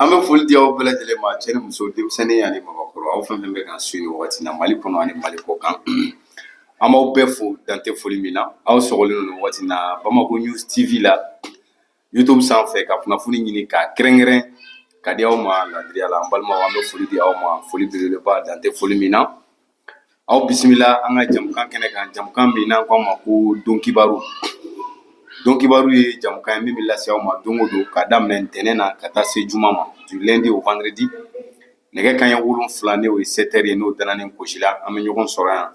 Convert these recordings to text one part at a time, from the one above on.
An bɛ foli di aw bɛɛ lajɛlen ma, cɛ ni muso, denmisɛnnin ani mabakɔrɔ, aw fɛn fɛn bɛ k'an su nin wagati na Mali kɔnɔ ani Mali kɔ kan. An b'aw bɛɛ fo dantɛ foli min na. Aw sɔgɔlen don nin wagati na Bamako News TV la, YouTube sanfɛ, ka kunnafoni ɲini k'a kɛrɛnkɛrɛn ka di aw ma ladiriya la. An balimaw, an bɛ foli di aw ma, foli belebeleba dantɛ foli min na. Aw bisimila an ka jamukan kɛnɛ kan, jamukan min n'an k'an ma ko Don Kibaru. Don Kibaru ye jamukan ye min bɛ lase aw ma don o don, k'a daminɛ ntɛnɛn na ka taa se juma ma, du lundi au vendredi, nɛgɛ kanɲɛ 7, n'o ye 7 heures ye, n'o danani gosila, an bɛ ɲɔgɔn sɔrɔ yan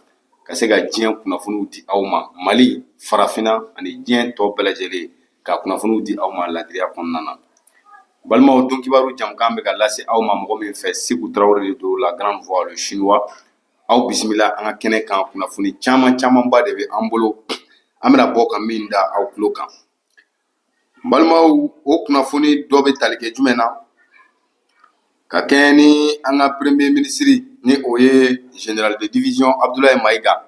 ka se ka diɲɛ kunnafoniw di aw ma, Mali, farafinna ani diɲɛ tɔ bɛɛ lajɛlen, ka kunnafoniw di aw ma ladiriya kɔnɔna na. Balimaw, Don Kibaru jamukan bɛ ka lase aw ma mɔgɔ min fɛ, Seku Tarawele de don, la grande voix, le chinois. Aw bisimila an ka kɛnɛ kan. Kunnafoni caman camanba de bɛ an bolo, an bɛna bɔ ka min da aw tulo kan. Balimaw, o kunnafoni dɔ bɛ tali kɛ jumɛn na? Ka kɛɲɛ ni an ka premier ministre, ni o ye général de division Abdoulaye Maïga.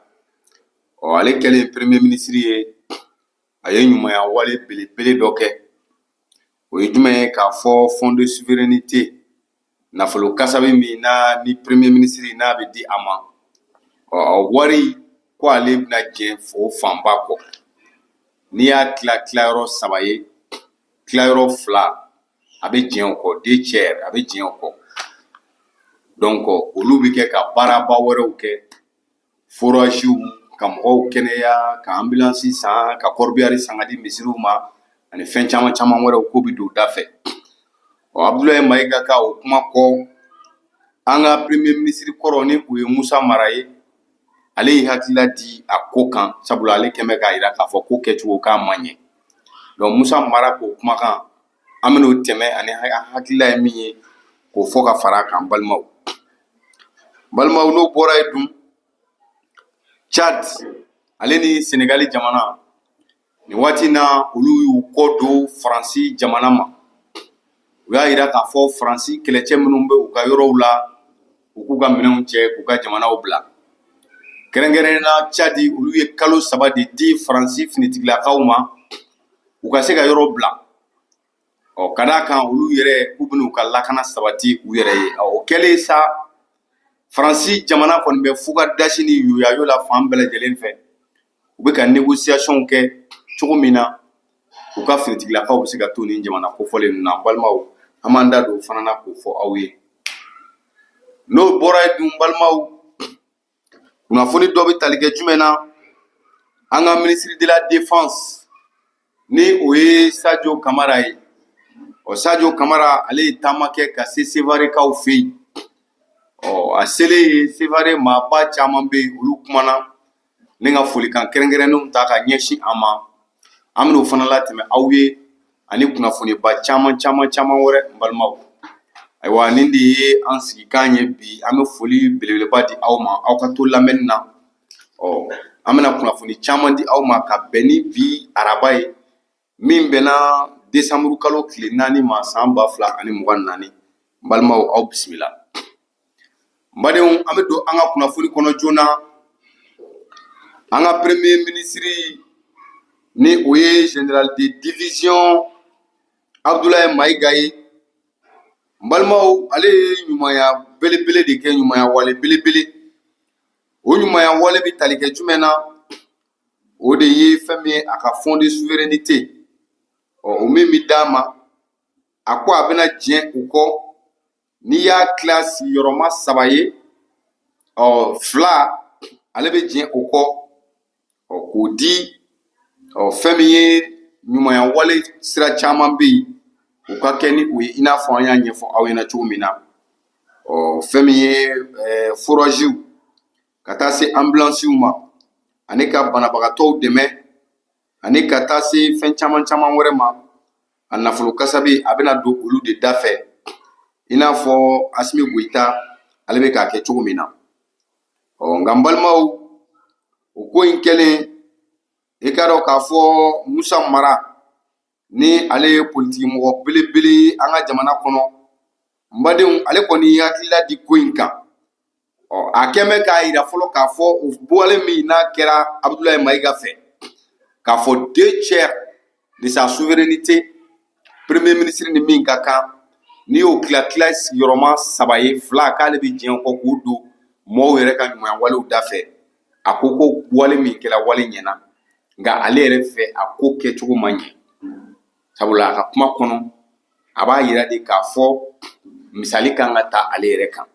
Ɔ, ale kɛlen premier ministre ye, a ye ɲumanya wale belebele dɔ kɛ. O ye jumɛn ye? K'a fɔ fonds de souveraineté, nafolo kasabi min n'a ni premier ministre n'a bɛ di a ma, ɔ, wari ko ale bɛna jɛn o fanba kɔ. N'i y'a tila tilayɔrɔ saba ye, tilayɔrɔ fila a bɛ jɛn o kɔ, deux tiers a bɛ jɛn o kɔ. Donc olu bɛ kɛ ka baaraba wɛrɛw kɛ, foragew, ka mɔgɔw kɛnɛya, ka ambulance san, ka corbillard san ka di misiriw ma, ani fɛn caman caman wɛrɛw k'o bɛ don o da fɛ. Ɔ, Abdoulaye Maïga ka o kuma kɔ, an ka premier ministre kɔrɔ, ni o ye Musa Mara ye, ale ye hakilila di a ko kan, sabula ale kɛn bɛ k'a yira k'a fɔ ko kɛcogo k'a ma ɲɛ. Donc Musa Mara k'o kumakan, an bɛn'o tɛmɛ ani hakilila ye min ye k'o fɔ ka fara a kan. Balimaw, balimaw, n'o bɔra yen dun, Tchad ale ni Senegali jamana, nin waati na olu y'u kɔ don Faransi jamana ma. U y'a yira k'a fɔ Faransi kɛlɛcɛ minnu bɛ u ka yɔrɔw la, u k'u ka minɛnw cɛ k'u ka jamanaw bila. Kɛrɛnkɛrɛnnenya la, Tchad, olu ye kalo 3 de di Faransi finitigilakaw ma u ka se ka yɔrɔ bila. Ɔ, ka d'a kan olu yɛrɛ k'u bɛn'u ka lakana sabati u yɛrɛ ye. O kɛlen sa, Faransi jamana kɔni bɛ fuga dasi ni yoyayo la fan bɛɛ lajɛlen fɛ. U bɛ ka négociation kɛ cogo min na u ka finitigilakaw bɛ se ka to nin jamana kofɔlen ninnu na. Balimaw, an b'an da don o fana na k'o fɔ aw ye. N'o bɔra yen dun, balimaw, kunnafoni dɔ bɛ tali kɛ jumɛn na? An ka ministre de la défense, ni o ye Sadio Kamara ye. Ɔ, Sadio Kamara, ale ye taama kɛ ka se Sevarekaw fɛ yen. Ɔ, a selen ye Sevare, maaba caman bɛ yen, olu kumana ni ka folikan kɛrɛnkɛrɛnnenw ta ka ɲɛsin a ma. An bɛn'o fana latɛmɛ aw ye ani kunnafoniba caman caman caman wɛrɛ. N balimaw, ayiwa, nin de ye an sigikan ye bi. An bɛ foli belebeleba di aw ma, aw ka to lamɛnni na. Ɔ, an bɛna kunnafoni caman di aw ma ka bɛn ni bi araba ye min bɛnna desanburu kalo tile 4 ma, san 2024. N balimaw, aw bisimila. N badenw, an bɛ don an ka kunnafoni kɔnɔ joona. An ka premier ministre, ni o ye général de division Abdoulaye Maïga ye, n balimaw, ale ye ɲumanya belebele de kɛ, ɲumanya wale belebele. O ɲumanya wale bɛ tali kɛ jumɛn na? O de ye fɛn min ye a ka fonds de souveraineté, ɔ, o min bɛ d'a ma, a ko a bɛna jɛn o kɔ. N'i y'a tila sigiyɔrɔma saba ye, ɔ, fila ale bɛ jɛn o kɔ, ɔ, k'o di, ɔ, fɛn min ye ɲumanya wale sira caman bɛ yen, o ka kɛ ni o ye, i n'a fɔ an y'a ɲɛfɔ aw ɲɛna cogo min na. Ɔ, fɛn min ye foragew, ka taa se ambulansiw ma, ani ka banabagatɔw dɛmɛ, ani ka taa se fɛn caman caman wɛrɛ ma, a nafolo kasabi a bɛna don olu de da fɛ, i n'a fɔ Asimi Goyita ale bɛ k'a kɛ cogo min na. Ɔ, nka n balimaw, o ko in kɛlen, i k'a dɔn k'a fɔ Musa Mara, ni ale ye politiki mɔgɔ belebele ye an ka jamana kɔnɔ, n badenw, ale kɔni ye hakilila di ko in kan. Ɔ, a kɛn bɛ k'a yira fɔlɔ k'a fɔ o bɔlen min n'a kɛra Abdoulaye Maïga fɛ, k'a fɔ deux tiers de sa souveraineté, premier ministre ni min ka kan, N'i y'o tila tila sigiyɔrɔma 3 ye, 2 k'ale bɛ diɲɛ kɔ k'o don mɔɔw yɛrɛ ka ɲumanya walew da fɛ. A ko ko wale min kɛra, wale ɲɛna, nka ale yɛrɛ fɛ a ko kɛcogo ma ɲɛ, sabula a ka kuma kɔnɔ a b'a yira de k'a fɔ misali kan ka ta ale yɛrɛ kan.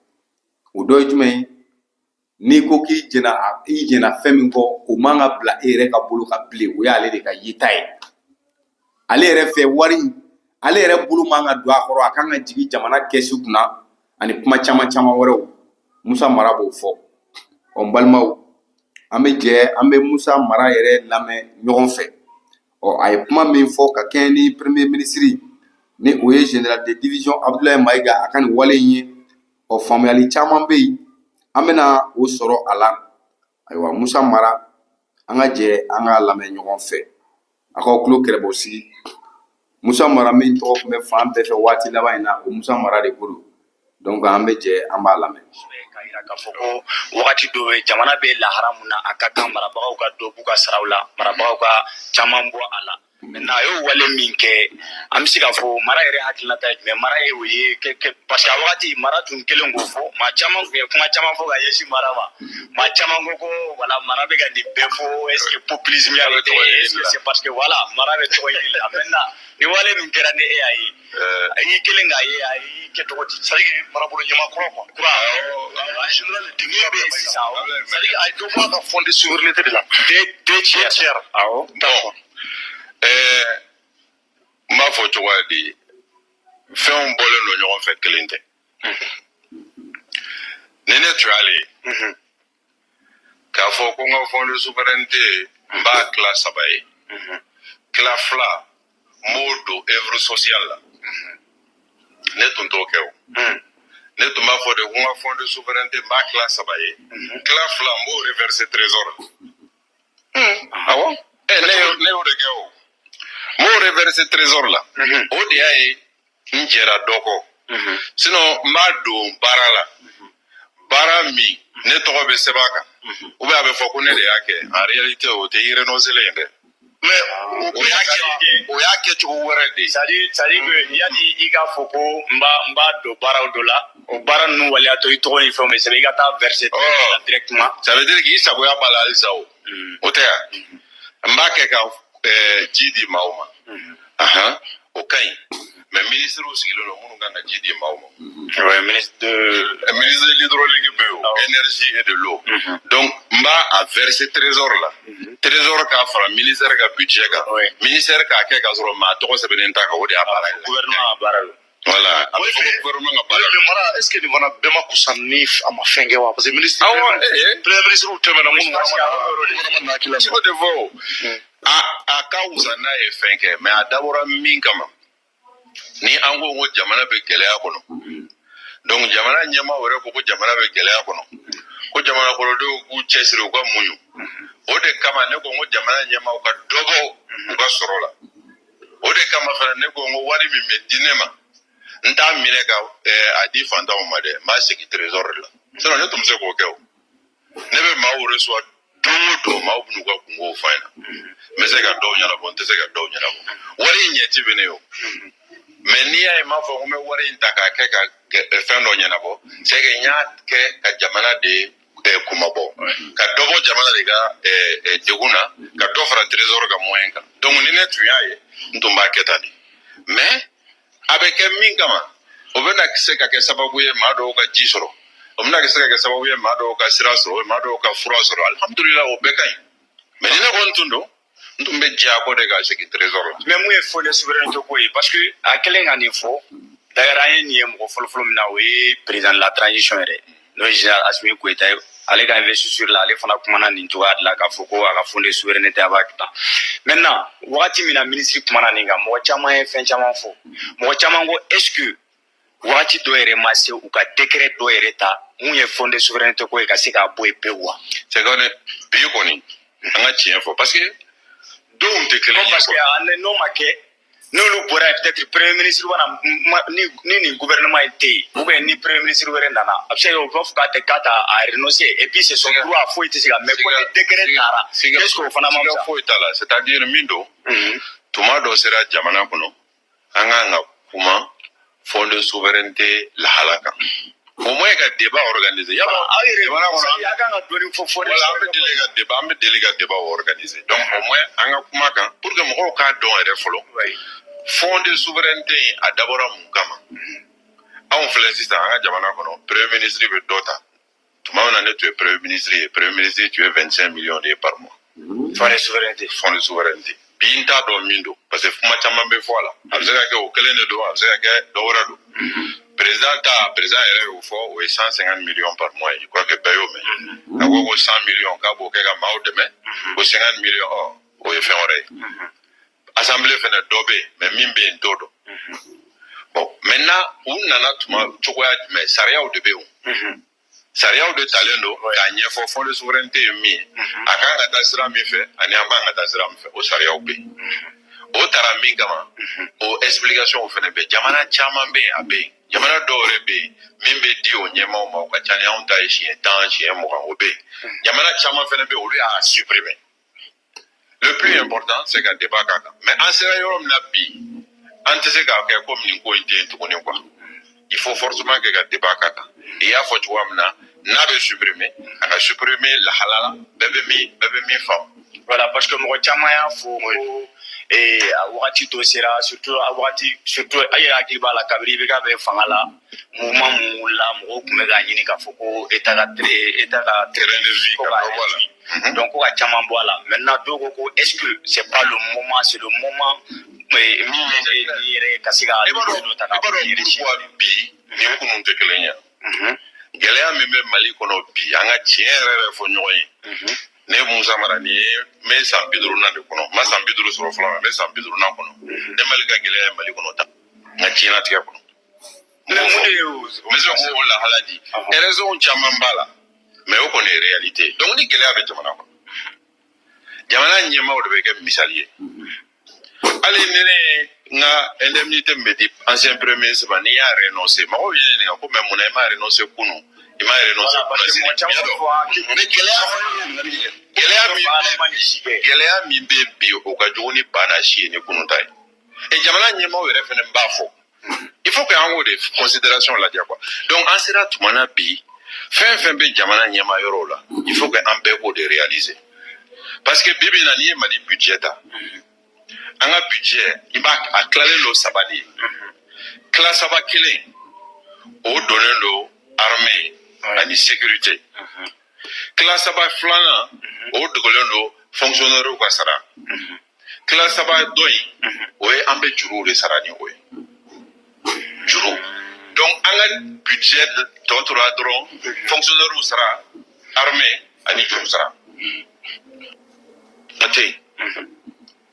O dɔ ye jumɛn ye? N'i ko k'i jɛna, i jɛna fɛn min kɔ, o man ka bila e yɛrɛ ka bolo kan bilen. O y'ale de ka yeta ye. Ale yɛrɛ fɛ, wari in ale yɛrɛ bolo man ka don a kɔrɔ, a kan ka jigin jamana kɛsu kunna, ani kuma caman caman wɛrɛw. Musa Mara b'o fɔ. Ɔ, n balimaw, an bɛ jɛ an bɛ Musa Mara yɛrɛ lamɛn ɲɔgɔn fɛ. Ɔ, a ye kuma min fɔ ka kɛɲɛ ni premier ministre, ni o ye général de division Abdoulaye Maïga, a ka nin wale in ye. Ɔ, faamuyali caman bɛ yen, an bɛna o sɔrɔ a la. Ayiwa, Musa Mara, an ka jɛ an k'a lamɛn ɲɔgɔn fɛ. A k'aw tulo kɛrɛbɔ sigi. Musa Mara min tɔgɔ tun bɛ fan bɛɛ fɛ waati laban in na, o Musa Mara de ko don. Donc an bɛ jɛ an b'a lamɛn. K'a yira k'a fɔ ko wagati dɔ bɛ jamana bɛ lahara mun na, a ka kan marabagaw ka dɔ b'u ka saraw la, marabagaw ka caman bɔ a la. Maintenant, a y'o wale min kɛ, an bɛ se k'a fɔ mara yɛrɛ hakilinata ye jumɛn? Mara ye o ye kɛ, parce que a wagati mara tun kɛlen k'o fɔ, maa caman tun ye kuma caman fɔ ka ɲɛsin mara ma. Maa caman ko voilà, mara bɛ ka nin bɛɛ fɔ, est ce que populisme ya de tɛ, est ce que c'est parce que voilà, mara bɛ tɔgɔ ɲini la. Maintenant, ni wale min kɛra, ni e y'a ye, i kelen k'a ye, a y'i kɛ cogo di? C'est à dire marabolo ɲɛmaa kura quoi. Kura. Général de min bɛ yen sisan. C'est à dire a ye dɔ bɔ a ka fonds de souveraineté de la. Deux tiers. Tiers. Awɔ. D'accord. N b'a fɔ cogoya di, fɛnw bɔlen don ɲɔgɔn fɛ, kelen tɛ. Ni ne tun y'ale ye k'a fɔ ko n ka fonds de souveraineté, n b'a tila 3 ye, tila 2 n b'o don œuvre sociale la, ne tun t'o kɛ. O ne tun b'a fɔ de ko n ka fonds de souveraineté, n b'a tila 3 ye, tila 2 n b'o reverser trésor la. Awɔ, ne y'o de kɛ. O n b'o reverser trésor la, o de y'a ye n jɛra dɔ kɔ. Sinon n b'a don baara la, baara min ne tɔgɔ bɛ sɛbɛn a kan, ou bien a bɛ fɔ ko ne de y'a kɛ. En réalité, o tɛ i renoncer ye dɛ. Mais o y'a kɛcogo wɛrɛ de ye. C'est à dire que yanni i k'a fɔ ko n b'a don baaraw dɔ la, o baara ninnu waleyatɔ, i tɔgɔ ni fɛnw bɛ sɛbɛn, i ka taa verser directement. Ça veut dire k'i sagoya b'a la halisa. O o tɛ yan, n b'a kɛ ka ji di maaw ma. O ka ɲi, mais ministres sigilen don minnu kan ka ji di maaw ma. Ouais, ministre de Ministre de l'hydraulique bɛ yen o, énergie et de l'eau. Donc n b'a a verser trésor la, trésor k'a fara ministère ka budget kan, ministère k'a kɛ k'a sɔrɔ maa tɔgɔ sɛbɛnnen t'a kan. O de y'a baara ye. Gouvernement ka baara don. Voilà, a bɛ fɔ ko gouvernement ka baara mais mara, est ce que nin fana bɛɛ ma kusa ni a ma fɛn kɛ wa? Parce que ministre Awɔ, premier ministre tɛmɛna minnu fana ma na hakili la. O de fɔ o, a ka wusa n'a ye fɛn kɛ, mais a dabɔra min kama, ni an ko ko jamana bɛ gɛlɛya kɔnɔ, donc jamana ɲɛmaaw yɛrɛ ko ko jamana bɛ gɛlɛya kɔnɔ, ko jamana kɔnɔdenw k'u cɛsiri, u ka muɲu. O de kama ne ko n ko jamana ɲɛmaaw ka dɔ bɔ u ka sɔrɔ la. O de kama fana ne ko n ko wari min bɛ di ne ma, n t'a minɛ ka a di fantanw ma dɛ, n b'a segin trésor de la. Sinon ne tun bɛ se k'o kɛ. O ne bɛ maaw reçoit don o don, maaw bɛ n'u ka kungow fɔ n ɲɛna, n bɛ se ka dɔw ɲɛnabɔ, n tɛ se ka dɔw ɲɛnabɔ. Wari in ɲɛci bɛ ne ye o, mais n'i y'a ye n m'a fɔ ko n bɛ wari in ta k'a kɛ ka fɛn dɔ ɲɛnabɔ, c'est que n y'a kɛ ka jamana de kumabɔ, ka dɔ bɔ jamana de ka degun na, ka dɔ fara trésor ka moyen kan. Donc ni ne tun y'a ye, n tun b'a kɛ tan de. Mais a bɛ kɛ min kama, o bɛna se ka kɛ sababu ye maa dɔw ka ji sɔrɔ, o bɛna se ka kɛ sababu ye maa dɔw ka sira sɔrɔ, maa dɔw ka fura sɔrɔ. Alihamudulila, o bɛɛ ka ɲi. Mais ni ne kɔni tun don, n tun bɛ jɛ a kɔ de ka segin trésor la. Mais mun ye fonds de souveraineté ko ye? Parce que a kɛlen ka nin fɔ, d'ailleurs an ye nin ye mɔgɔ fɔlɔfɔlɔ min na, o ye président de la transition yɛrɛ, n'o ye général Assimi Goïta ye. Ale ka investiture la, ale fana kumana nin cogoya de la k'a fɔ ko a ka fonds de souveraineté, a b'a kɛ tan. Maintenant, wagati min na ministre kumana nin kan, mɔgɔ caman ye fɛn caman fɔ. Mɔgɔ caman ko est ce que wagati dɔ yɛrɛ ma se u ka décret dɔ yɛrɛ ta mun ye fonds de souveraineté ko ye, ka se k'a bɔ yen pewu wa? C'est que bi kɔni, an ka tiɲɛ fɔ, parce que denw tɛ kelen ye. Parce que n'o ma kɛ, n'olu bɔra yen, peut-être premier ministre bana ni nin gouvernement in tɛ yen, ou bien ni premier ministre wɛrɛ nana, a bɛ se ka kɛ u b'a fɔ k'a tɛ k'a ta a renoncer, et puis c'est son droit, foyi tɛ se ka, mais ko ni décret taara, est ce que o fana ma fisa? Foyi t'a la. C'est à dire min don, tuma dɔ sera jamana kɔnɔ, an kan ka kuma. Fonds de souveraineté lahala kan, au moins ka débat organiser. Yala Aw yɛrɛ jamana kɔnɔ, a kan ka dɔɔni fɔ fɔ. Voilà, an bɛ deli ka débat organiser. Donc au moins an ka kuma kan pour que mɔgɔw k'a dɔn yɛrɛ fɔlɔ. Fonds de souveraineté in, a dabɔra mun kama? Anw filɛ sisan, an ka jamana kɔnɔ, premier ministre bɛ dɔ ta. Tuma min na ne tun ye premier ministre ye, premier ministre tun ye 25 millions de ye par mois. Fonds de souveraineté. Fonds de souveraineté. Bi n t'a dɔn min don, parce que kuma caman bɛ fɔ a la. A bɛ se ka kɛ o kelen de don, a bɛ se ka kɛ dɔ wɛrɛ don. Président ta, président yɛrɛ y'o fɔ, o ye 150 millions par mois ye. Je crois que bɛɛ y'o mɛn. A ko ko 100 millions k'a b'o kɛ ka maaw dɛmɛ, ko 50 millions, ɔ o ye fɛn wɛrɛ ye. Assemblée fɛnɛ dɔ bɛ yen, mais min bɛ yen, n t'o dɔn. Bon, maintenant u nana tuma cogoya jumɛn? Sariyaw de bɛ yen o. Sariyaw de talen don k'a ɲɛfɔ fonds de souveraineté ye min ye, a kan ka taa sira min fɛ ani an man ka taa sira min fɛ. O sariyaw bɛ yen. O taara min kama, o explication fɛnɛ bɛ yen. Jamana caman bɛ yen, a bɛ yen. Jamana dɔw yɛrɛ bɛ yen, min bɛ di o ɲɛmaaw ma, o ka ca ni anw ta ye siɲɛ 10, siɲɛ 20, o bɛ yen. Jamana caman fɛnɛ bɛ yen, olu y'a supprimer. Le plus important, c'est ka débat k'a kan. Mais an sera yɔrɔ min na bi, an tɛ se k'a kɛ komi nin ko in tɛ yen tuguni quoi. Il faut forcément que ka débat k'a kan. I y'a fɔ cogoya min na, n'a bɛ supprimer, a ka supprimer lahala la, bɛɛ bɛ min faamu. Voilà, parce que mɔgɔ caman y'a fɔ ko a wagati dɔ sera, surtout a wagati, surtout a yɛrɛ hakili b'a la, kabini IBK bɛ fanga la, mouvement mun wulila, mɔgɔw tun bɛ k'a ɲini k'a fɔ ko état ka train de vie ko ka ka dɔ bɔ a la. Donc ko ka caman bɔ a la. Maintenant dɔw ko ko est ce que c'est pas le moment, c'est le moment min ye nin yɛrɛ ka se ka I b'a dɔn dɔ ta i ka b'a dɔn pourquoi bi ni kunun tɛ kelen ye? Gɛlɛya min bɛ Mali kɔnɔ bi, an ka tiɲɛ yɛrɛ yɛrɛ fɔ ɲɔgɔn ye. Ne Musa Mara, nin ye n bɛ san 50nan de kɔnɔ. N ma san 50 sɔrɔ fɔlɔ, mais n bɛ san 50nan kɔnɔ. Ne Mali ka gɛlɛya ye Mali kɔnɔ ta n ka diɲɛlatigɛ kɔnɔ. Mais mun de ye o? N bɛ se k'o lahala di. Raison caman b'a la, mais o kɔni ye réalité. Donc ni gɛlɛya bɛ jamana kɔnɔ, jamana ɲɛmaaw de bɛ kɛ misali ye. Hali ni ne ye n ka indemnité min bɛ di ancien premier ministre ma, n'i y'a renoncé, mɔgɔw ye ne ɲininka ko mais munna i m'a renoncé kunun, i m'a renoncé Voilà, parce que kunun mɔgɔ caman sini? fɔ Mais gɛlɛya min bɛ bi, o ka jugu ni ba n'a si ye ni kunun ta ye. Et jamana ɲɛmaaw yɛrɛ fɛnɛ b'a fɔ, il faut que an k'o de considération lajɛ quoi. Donc an sera tuma na bi, fɛn fɛn bɛ jamana ɲɛmaa yɔrɔw la, il faut que an bɛɛ k'o de réaliser. Parce que bi bi in na, n'i ye Mali budget ta, an ka budget, i b'a a tilalen don saba de ye. Tila saba kelen, o donnen don armée ani sécurité. Tila saba filanan, o dogolen don fonctionnaire ka sara. Tila saba dɔ in, o ye an bɛ juruw de sara ni o ye, juru. Donc an ka budget tɔ tora dɔrɔn fonctionnaire sara, armée ani juru sara. A tɛ yen.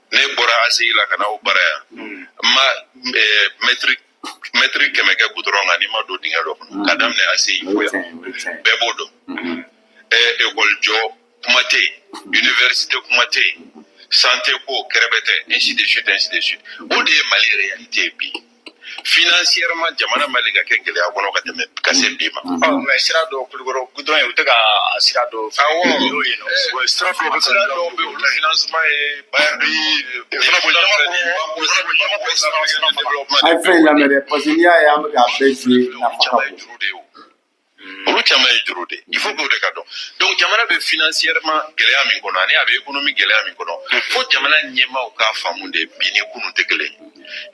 Ne bɔra ACI la ka na o baara yan, n ma mɛtiri 100 kɛ goudron kan n'i ma don dingɛ dɔ kɔnɔ, ka daminɛ ACI fo yan. Bɛɛ b'o dɔn. École jɔ kuma tɛ yen, université kuma tɛ yen, santé ko kɛrɛbɛ tɛ, ainsi de suite, ainsi de suite. O de ye Mali réalité ye bi. Financièrement, jamana Mali ka kɛ gɛlɛya kɔnɔ ka tɛmɛ ka se bi ma. Ɔ, mais sira dɔw, Kulukɔrɔ goudron ye, u tɛ ka a sira dɔw Awɔ. N'o ye nɔ. Sira dɔw bɛ Sira dɔw bɛ yen, olu financement ye bailleur de A ye fɛn in lamɛn dɛ, parce que n'i y'a ye an bɛ k'a bɛɛ jouer, nafa ka caman ye bon. Juru de ye o. Olu caman ye juru de ye. Il faut que o de ka dɔn. Donc jamana bɛ financièrement gɛlɛya min kɔnɔ ani a bɛ économie gɛlɛya min kɔnɔ, fo jamana ɲɛmaaw k'a faamu de, bi ni kunun tɛ kelen ye.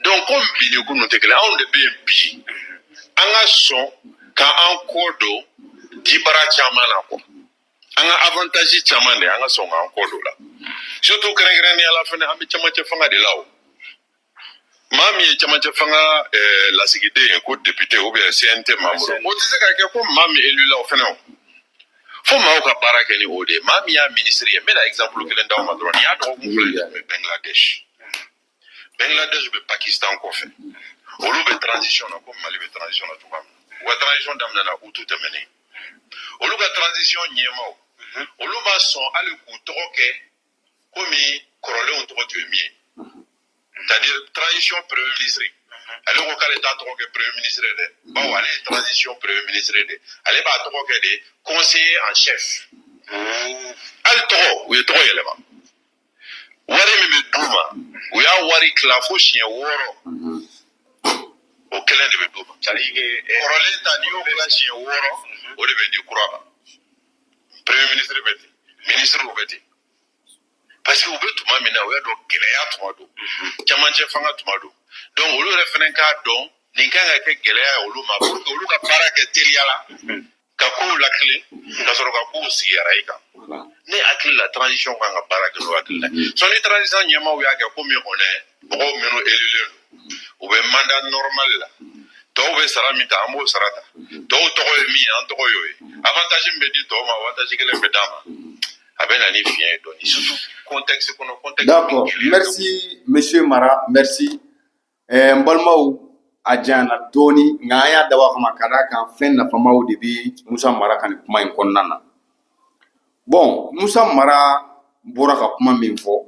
Donc comme bi ni kunun tɛ kelen ye, anw de bɛ yen bi, an ka sɔn ka an kɔ don dibara caman na quoi. An ka avantage caman de, an ka sɔn k'an kɔ don la. Surtout kɛrɛnkɛrɛnnenya la fɛnɛ, an bɛ camancɛ fanga de la. O maa min ye camancɛ fanga lasigiden ye, ko député ou bien CNT membre, o tɛ se ka kɛ ko maa min élu la o fɛnɛ. O fo maaw ka baara kɛ ni o de ye. Maa min y'a ministre ye, n bɛna exemple kelen d'aw ma dɔrɔn. Nin y'a dɔgɔkun 2 ye, tun bɛ Bangladesh. Bangladesh bɛ Pakistan kɔfɛ. Olu bɛ transition na komi Mali bɛ transition na cogoya min na. U ka transition daminɛna août tɛmɛnen. Olu ka transition ɲɛmaaw, olu b'a sɔn hali k'u tɔgɔ kɛ komi kɔrɔlenw tɔgɔ tun ye min ye, c'est-à-dire transition premier ministre. Ale ko k'ale t'a tɔgɔ kɛ premier ministre ye dɛ, bawo ale ye transition premier ministre de, ale b'a tɔgɔ kɛ de conseiller en chef. Hali tɔgɔ, u ye tɔgɔ yɛlɛma. Wari min bɛ d'u ma, u y'a wari tila fo siɲɛ 6. O kelen de bɛ d'u ma. Kɔrɔlen ta, n'i y'o kila siɲɛ 6, o de bɛ di kura ma. Premier ministre bɛ ten, ministre bɛ ten, parce que u bɛ tuma min na, u y'a dɔn gɛlɛya tuma don, camancɛ fanga tuma don. Donc olu yɛrɛ fana k'a dɔn nin kan ka kɛ gɛlɛya ye olu ma, pour que olu ka baara kɛ teliya la, ka kow lakilen, ka sɔrɔ ka kow sigi arayi kan. Ne hakili la, transition kan ka baara kɛ n'o hakili la. Sɔnni transition ɲɛmaaw y'a kɛ komi on est mɔgɔw minnu élulen don, u bɛ mandat normal la, tɔw bɛ sara min ta, an b'o sara ta. Tɔw tɔgɔ ye min ye, an tɔgɔ y'o ye. Avantage min bɛ di tɔw ma, avantage kelen bɛ d'a ma. A bɛ na ni fiɲɛ ye dɔɔni, surtout contexte kɔnɔ, contexte. D'accord, merci monsieur Mara, merci. N balimaw, a janyana dɔɔni, nka an y'a dabɔ a kama ka d'a kan fɛn nafamaw de bɛ Musa Mara ka nin kuma in kɔnɔna na. Bon, Musa Mara bɔra ka kuma min fɔ,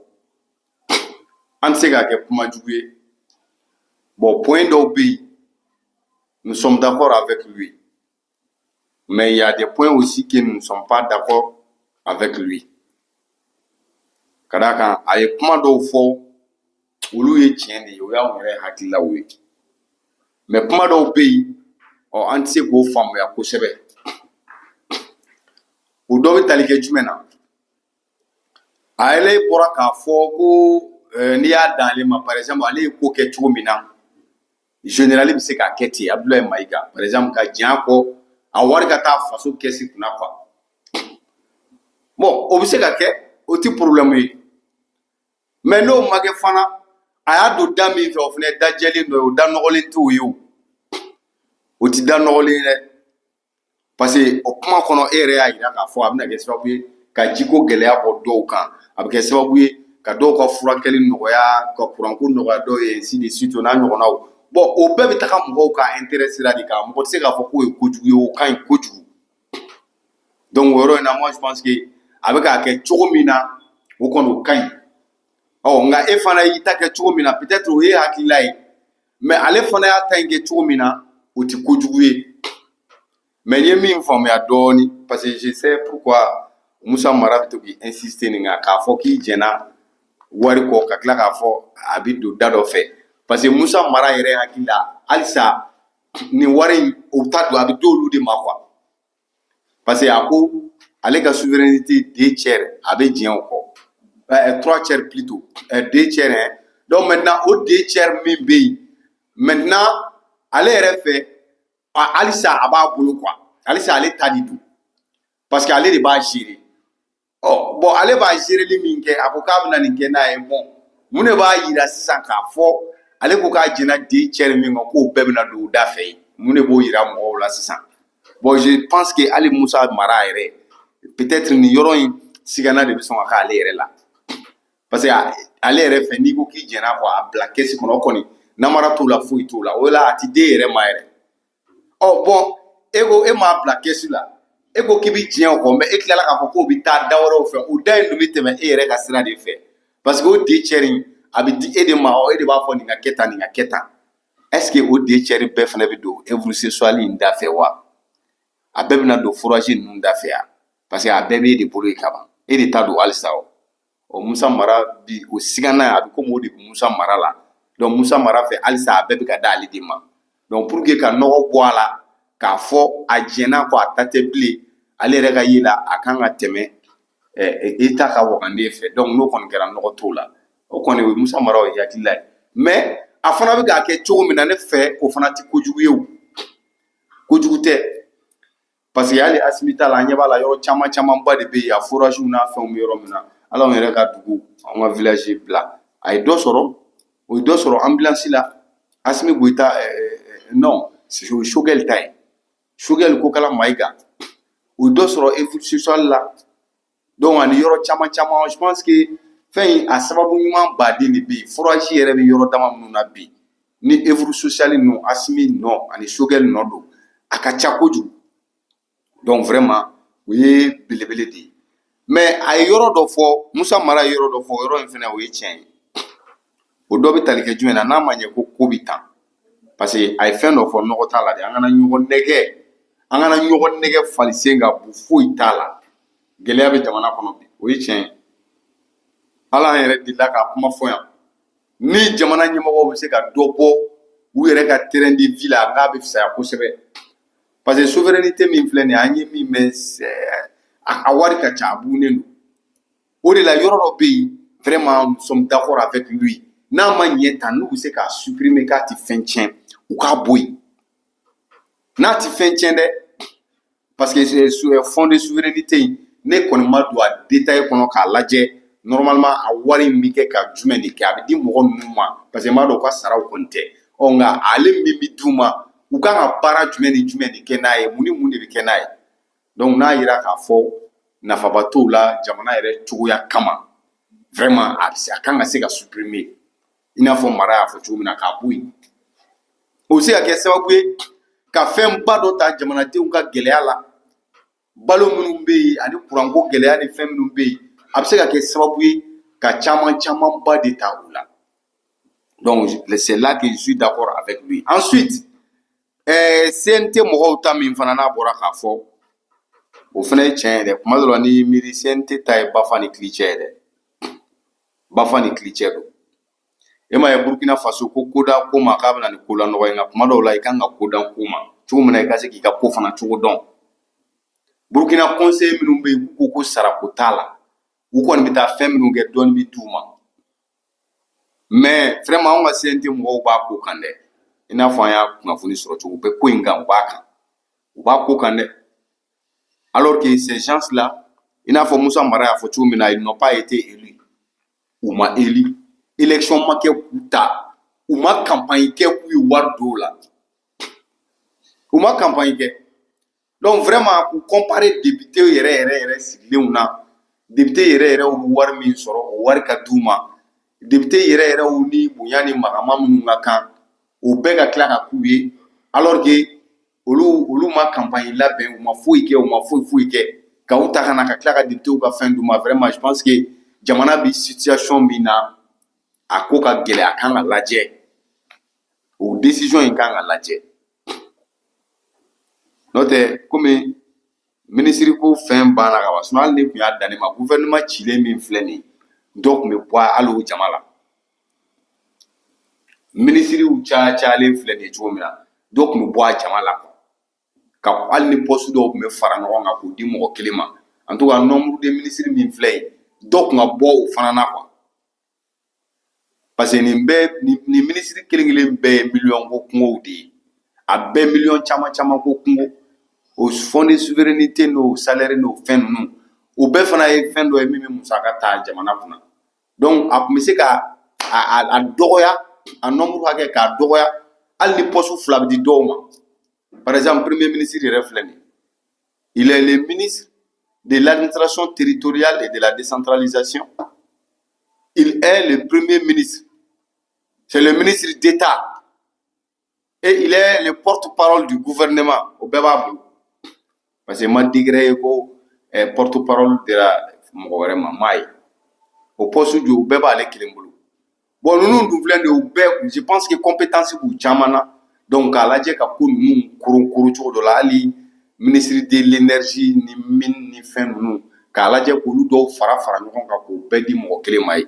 an tɛ se k'a kɛ kuma jugu ye. Bon, point dɔw bɛ yen, nous sommes d'accord avec lui, mais il y a des points aussi que nous ne sommes pas d'accord avec lui. Ka d'a kan a ye kuma dɔw fɔ, olu ye tiɲɛ de ye, o y'anw yɛrɛ hakililaw ye, mais kuma dɔw bɛ yen, ɔ an tɛ se k'o faamuya kosɛbɛ. O dɔ bɛ tali kɛ jumɛn na? A yɛrɛ bɔra k'a fɔ ko n'i y'a dan ale ma, par exemple, ale ye ko kɛ cogo min na, général bɛ se k'a kɛ ten, Abdoulaye Maïga par exemple, ka jɛn a kɔ, a wari ka taa faso kɛsi kunna quoi. Bon, o bɛ se ka kɛ, o ti problème ye, mais n'o ma kɛ fana, a y'a don da min fɛ, o fana ye da jɛlen dɔ ye, o da nɔgɔlen t'o ye. O o ti da nɔgɔlen ye dɛ, parce que o kuma kɔnɔ, e yɛrɛ y'a yira k'a fɔ a bɛna kɛ sababu ye ka jiko gɛlɛya bɔ dɔw kan, a bɛ kɛ sababu ye ka dɔw ka furakɛli nɔgɔya, ka kuranko nɔgɔya dɔw ye, ainsi de suite, o n'a ɲɔgɔnnaw. Bon, o bɛɛ bɛ taga mɔgɔw ka intérêt sira de kan. Mɔgɔ tɛ se k'a fɔ k'o ye kojugu ye, o ka ɲi kojugu. Donc o yɔrɔ in na, moi je pense que a bɛ k'a kɛ cogo min na, o kɔni o ka ɲi. Ɔ nka e fana y'i ta kɛ cogo min na, peut-être o ye hakilila ye, mais ale fana y'a ta in kɛ cogo min na, o tɛ kojugu ye. Mais n ye min faamuya dɔɔni, parce que je sais pourquoi Musa Mara bɛ to k'i insister nin kan, k'a fɔ k'i jɛnna wari kɔ, ka tila k'a fɔ a bɛ don da dɔ fɛ, parce que Musa Mara yɛrɛ hakili la, halisa nin wari in, o bɛ taa don, a bɛ d'olu de ma quoi. Parce que a ko ale ka souveraineté, deux tiers, a bɛ diɲɛ o kɔ, trois tiers plutôt, deux tiers hein. Donc maintenant, o deux tiers min bɛ yen maintenant, ale yɛrɛ fɛ, halisa a b'a bolo quoi, halisa ale ta de don, parce que ale de b'a gérer. Ɔ bon, ale b'a géreli min kɛ, a ko k'a bɛna nin kɛ n'a ye. Bon, mun de b'a yira sisan k'a fɔ ale ko k'a jɛnna deux tiers min kan, k'o bɛɛ bɛna don o da fɛ yen? Mun de b'o yira mɔgɔw la sisan? Bon, je pense que hali Musa Mara yɛrɛ, peut-être nin yɔrɔ in sigana de bɛ sɔn ka k'ale yɛrɛ la, parce que ale yɛrɛ fɛ, n'i ko k'i jɛnna kɔ, a bila kɛsi kɔnɔ, o kɔni namara t'o la, foyi t'o la, o la a ti den yɛrɛ ma yɛrɛ. Ɔ bon, e ko e m'a bila kɛsi la, e ko k'i bɛ diɲɛ o kɔ, mais e tilala k'a fɔ k'o bɛ taa da wɛrɛw fɛ. O da in dun bɛ tɛmɛ e yɛrɛ ka sira de fɛ, parce que o deux tiers in, a bɛ di e de ma. Ɔ e de b'a fɔ nin ka kɛ tan, nin ka kɛ tan. Est ce que o deux tiers bɛɛ fana bɛ don œuvre sociale in da fɛ wa? A bɛɛ bɛna don forage ninnu da fɛ yan? Parce que a bɛɛ b'e de bolo yen ka ban, e de ta don halisa. O ɔ Musa Mara bi o sigana, a bɛ komi o de bɛ Musa Mara la. Donc Musa Mara fɛ, halisa a bɛɛ bɛ ka d'ale de ma. Donc pour que ka nɔgɔ bɔ a la, k'a fɔ a jɛnna kɔ, a ta tɛ bilen, ale yɛrɛ ka ye la, a kan ka tɛmɛ État ka wagande fɛ. Donc n'o kɔni kɛra, nɔgɔ t'o la. O kɔni o ye Musa Mara, o ye hakilila ye, mais a fana bɛ k'a kɛ cogo min na, ne fɛ, o fana tɛ kojugu ye. O kojugu tɛ, parce que hali Asimi t'a la, an ɲɛ b'a la, yɔrɔ caman camanba de bɛ yen, a forage n'a fɛnw bɛ yɔrɔ min na. Hali anw yɛrɛ ka dugu, anw ka village bila, a ye dɔ sɔrɔ, o ye dɔ sɔrɔ ambulance la. Asimi Goïta, non, o ye Choguel ta ye, Choguel Kokala Maïga, o ye dɔ sɔrɔ œuvre sociale la. Donc ani yɔrɔ caman caman, je pense que fɛn in, a sababu ɲuman baden de bɛ yen. Forage yɛrɛ bɛ yɔrɔ dama minnu na bi, ni œuvre sociale ninnu, Asimi nɔ ani Choguel nɔ don, a ka ca kojugu. Donc vraiment, o ye belebele de ye. Mais a ye yɔrɔ dɔ fɔ, Musa Mara ye yɔrɔ dɔ fɔ, o yɔrɔ in fɛnɛ, o ye tiɲɛ ye. O dɔ bɛ tali kɛ jumɛn na? N'a ma ɲɛ ko ko bɛ tan, parce que a ye fɛn dɔ fɔ, nɔgɔ t'a la dɛ. An kana ɲɔgɔn nɛgɛ, an kana ɲɔgɔn nɛgɛ fali sen ka bu, foyi t'a la. Gɛlɛya bɛ jamana kɔnɔ bi, o ye tiɲɛ ye. Ala, an yɛrɛ delila k'a kuma fɔ yan, ni jamana ɲɛmɔgɔw bɛ se ka dɔ bɔ U yɛrɛ ka train de vie la, n'a bɛ fisaya kosɛbɛ, parce que souveraineté min filɛ nin ye, an ye min mɛn, a wari ka ca, a bunnen don. O de la, yɔrɔ dɔ bɛ yen, vraiment, nous sommes d'accord avec lui. N'a ma ɲɛ tan, n'u bɛ se k'a supprimer, k'a ti fɛn tiɲɛ, u k'a bɔ yen. N'a ti fɛn tiɲɛ dɛ, parce que fonds de souveraineté in, ne kɔni ma don a détail kɔnɔ k'a lajɛ. Normalement, a wari in bɛ kɛ ka jumɛn de kɛ? A bɛ di mɔgɔ ninnu ma, parce que n b'a dɔn u ka saraw kɔni tɛ. Ɔ, nka ale min bɛ d'u ma, u kan ka baara jumɛn ni jumɛn de kɛ n'a ye? Mun ni mun de bɛ kɛ n'a ye? Donc n'a yira k'a fɔ nafaba t'o la jamana yɛrɛ cogoya kama, vraiment, a bɛ se, a kan ka se ka supprimer, i n'a fɔ Mara y'a fɔ cogo min na, k'a bɔ yen. O bɛ se ka kɛ sababu ye ka fɛnba dɔ ta jamanadenw ka gɛlɛya la, balo minnu bɛ yen ani kuranko gɛlɛya ni fɛn minnu bɛ yen. A bɛ se ka kɛ sababu ye ka caman camanba de ta o la. Donc c'est là que je suis d'accord avec lui. Ensuite, CNT mɔgɔw ta min fana n'a bɔra k'a fɔ, o fana ye tiɲɛ ye dɛ. Kuma dɔ la, n'i miiri, CNT ta ye bafa ni kilicɛ ye dɛ, bafa ni kilicɛ don. E m'a ye, Burukina Faso ko koda ko ma k'a bɛna ni ko lanɔgɔ ye, nka kuma dɔw la, i kan ka ko dan ko ma cogo min na, i ka se k'i ka ko fana cogo dɔn. Burukina conseil minnu bɛ yen, k'u ko ko sarako t'a la, u kɔni bɛ taa fɛn minnu kɛ, dɔɔni bɛ d'u ma. Mais vraiment, anw ka CNT mɔgɔw b'a ko kan dɛ. I n'a fɔ an y'a kunnafoni sɔrɔ cogo, u bɛ ko in kan, u b'a kan, u b'a ko kan dɛ. Alors que ces gens là, i n'a fɔ Musa Mara y'a fɔ cogo min na, ils n'ont pas été élus. U ma élu, élection ma kɛ k'u ta, u ma campagne kɛ k'u ye wari don o la, u ma campagne kɛ. Donc vraiment, k'u comparer député yɛrɛ yɛrɛ yɛrɛ sigilenw na, député yɛrɛ yɛrɛw bɛ wari min sɔrɔ, o wari ka d'u ma, député yɛrɛ yɛrɛw ni bonya ni magama minnu ka kan, o bɛɛ ka tila ka k'u ye, alors que olu ma campagne labɛn, u ma foyi kɛ, u ma foyi foyi kɛ, ka u ta ka na ka tila ka député ka fɛn d'u ma. Vraiment, je pense que jamana bi situation min na, a ko ka gɛlɛn, a kan ka lajɛ, o décision in kan ka lajɛ. N'o tɛ, komi minisiri ko fɛn banna ka ban, sinon hali ne tun y'a dan ne ma, gouvernement cilen min filɛ nin ye, dɔw tun bɛ bɔ hali o jama la. Minisiriw caya cayalen filɛ nin ye cogo min na, dɔw tun bɛ bɔ a jama la, ka hali ni poste dɔw tun bɛ fara ɲɔgɔn kan k'o di mɔgɔ kelen ma. En tout cas, nombre de ministres min filɛ yen, dɔ tun ka bɔ o fana na quoi, parce que nin bɛɛ, nin minisiri kelen kelen bɛɛ ye miliyɔn ko kungow de ye, a bɛɛ miliyɔn caman caman ko kungo. O fonds de souveraineté n'o salaire n'o fɛn ninnu, o bɛɛ fana ye fɛn dɔ ye min bɛ musaka ta jamana kunna. Donc a tun bɛ se ka a dɔgɔya, a nombre hakɛ k'a dɔgɔya, hali ni poste fila bɛ di dɔw ma. Par exemple, premier ministre yɛrɛ filɛ nin ye, il est le ministre de l'Administration territoriale et de la Décentralisation, il est le premier ministre, c'est le ministre d'État et il est le porte-parole du gouvernement. O bɛɛ b'a bolo, parce que ma degré ye ko porte-parole dira mɔgɔ wɛrɛ ma, m'a ye o poste jɔ, o bɛɛ b'ale kelen bolo. Bon, ninnu dun filɛ nin ye, o bɛɛ, je pense que compétence b'u caman na. Donc k'a lajɛ ka ko ninnu koron koron cogo dɔ la, hali ministre de l'Énergie ni mine ni fɛn ninnu, k'a lajɛ k'olu dɔw fara fara ɲɔgɔn kan k'o bɛɛ di mɔgɔ kelen ma ye.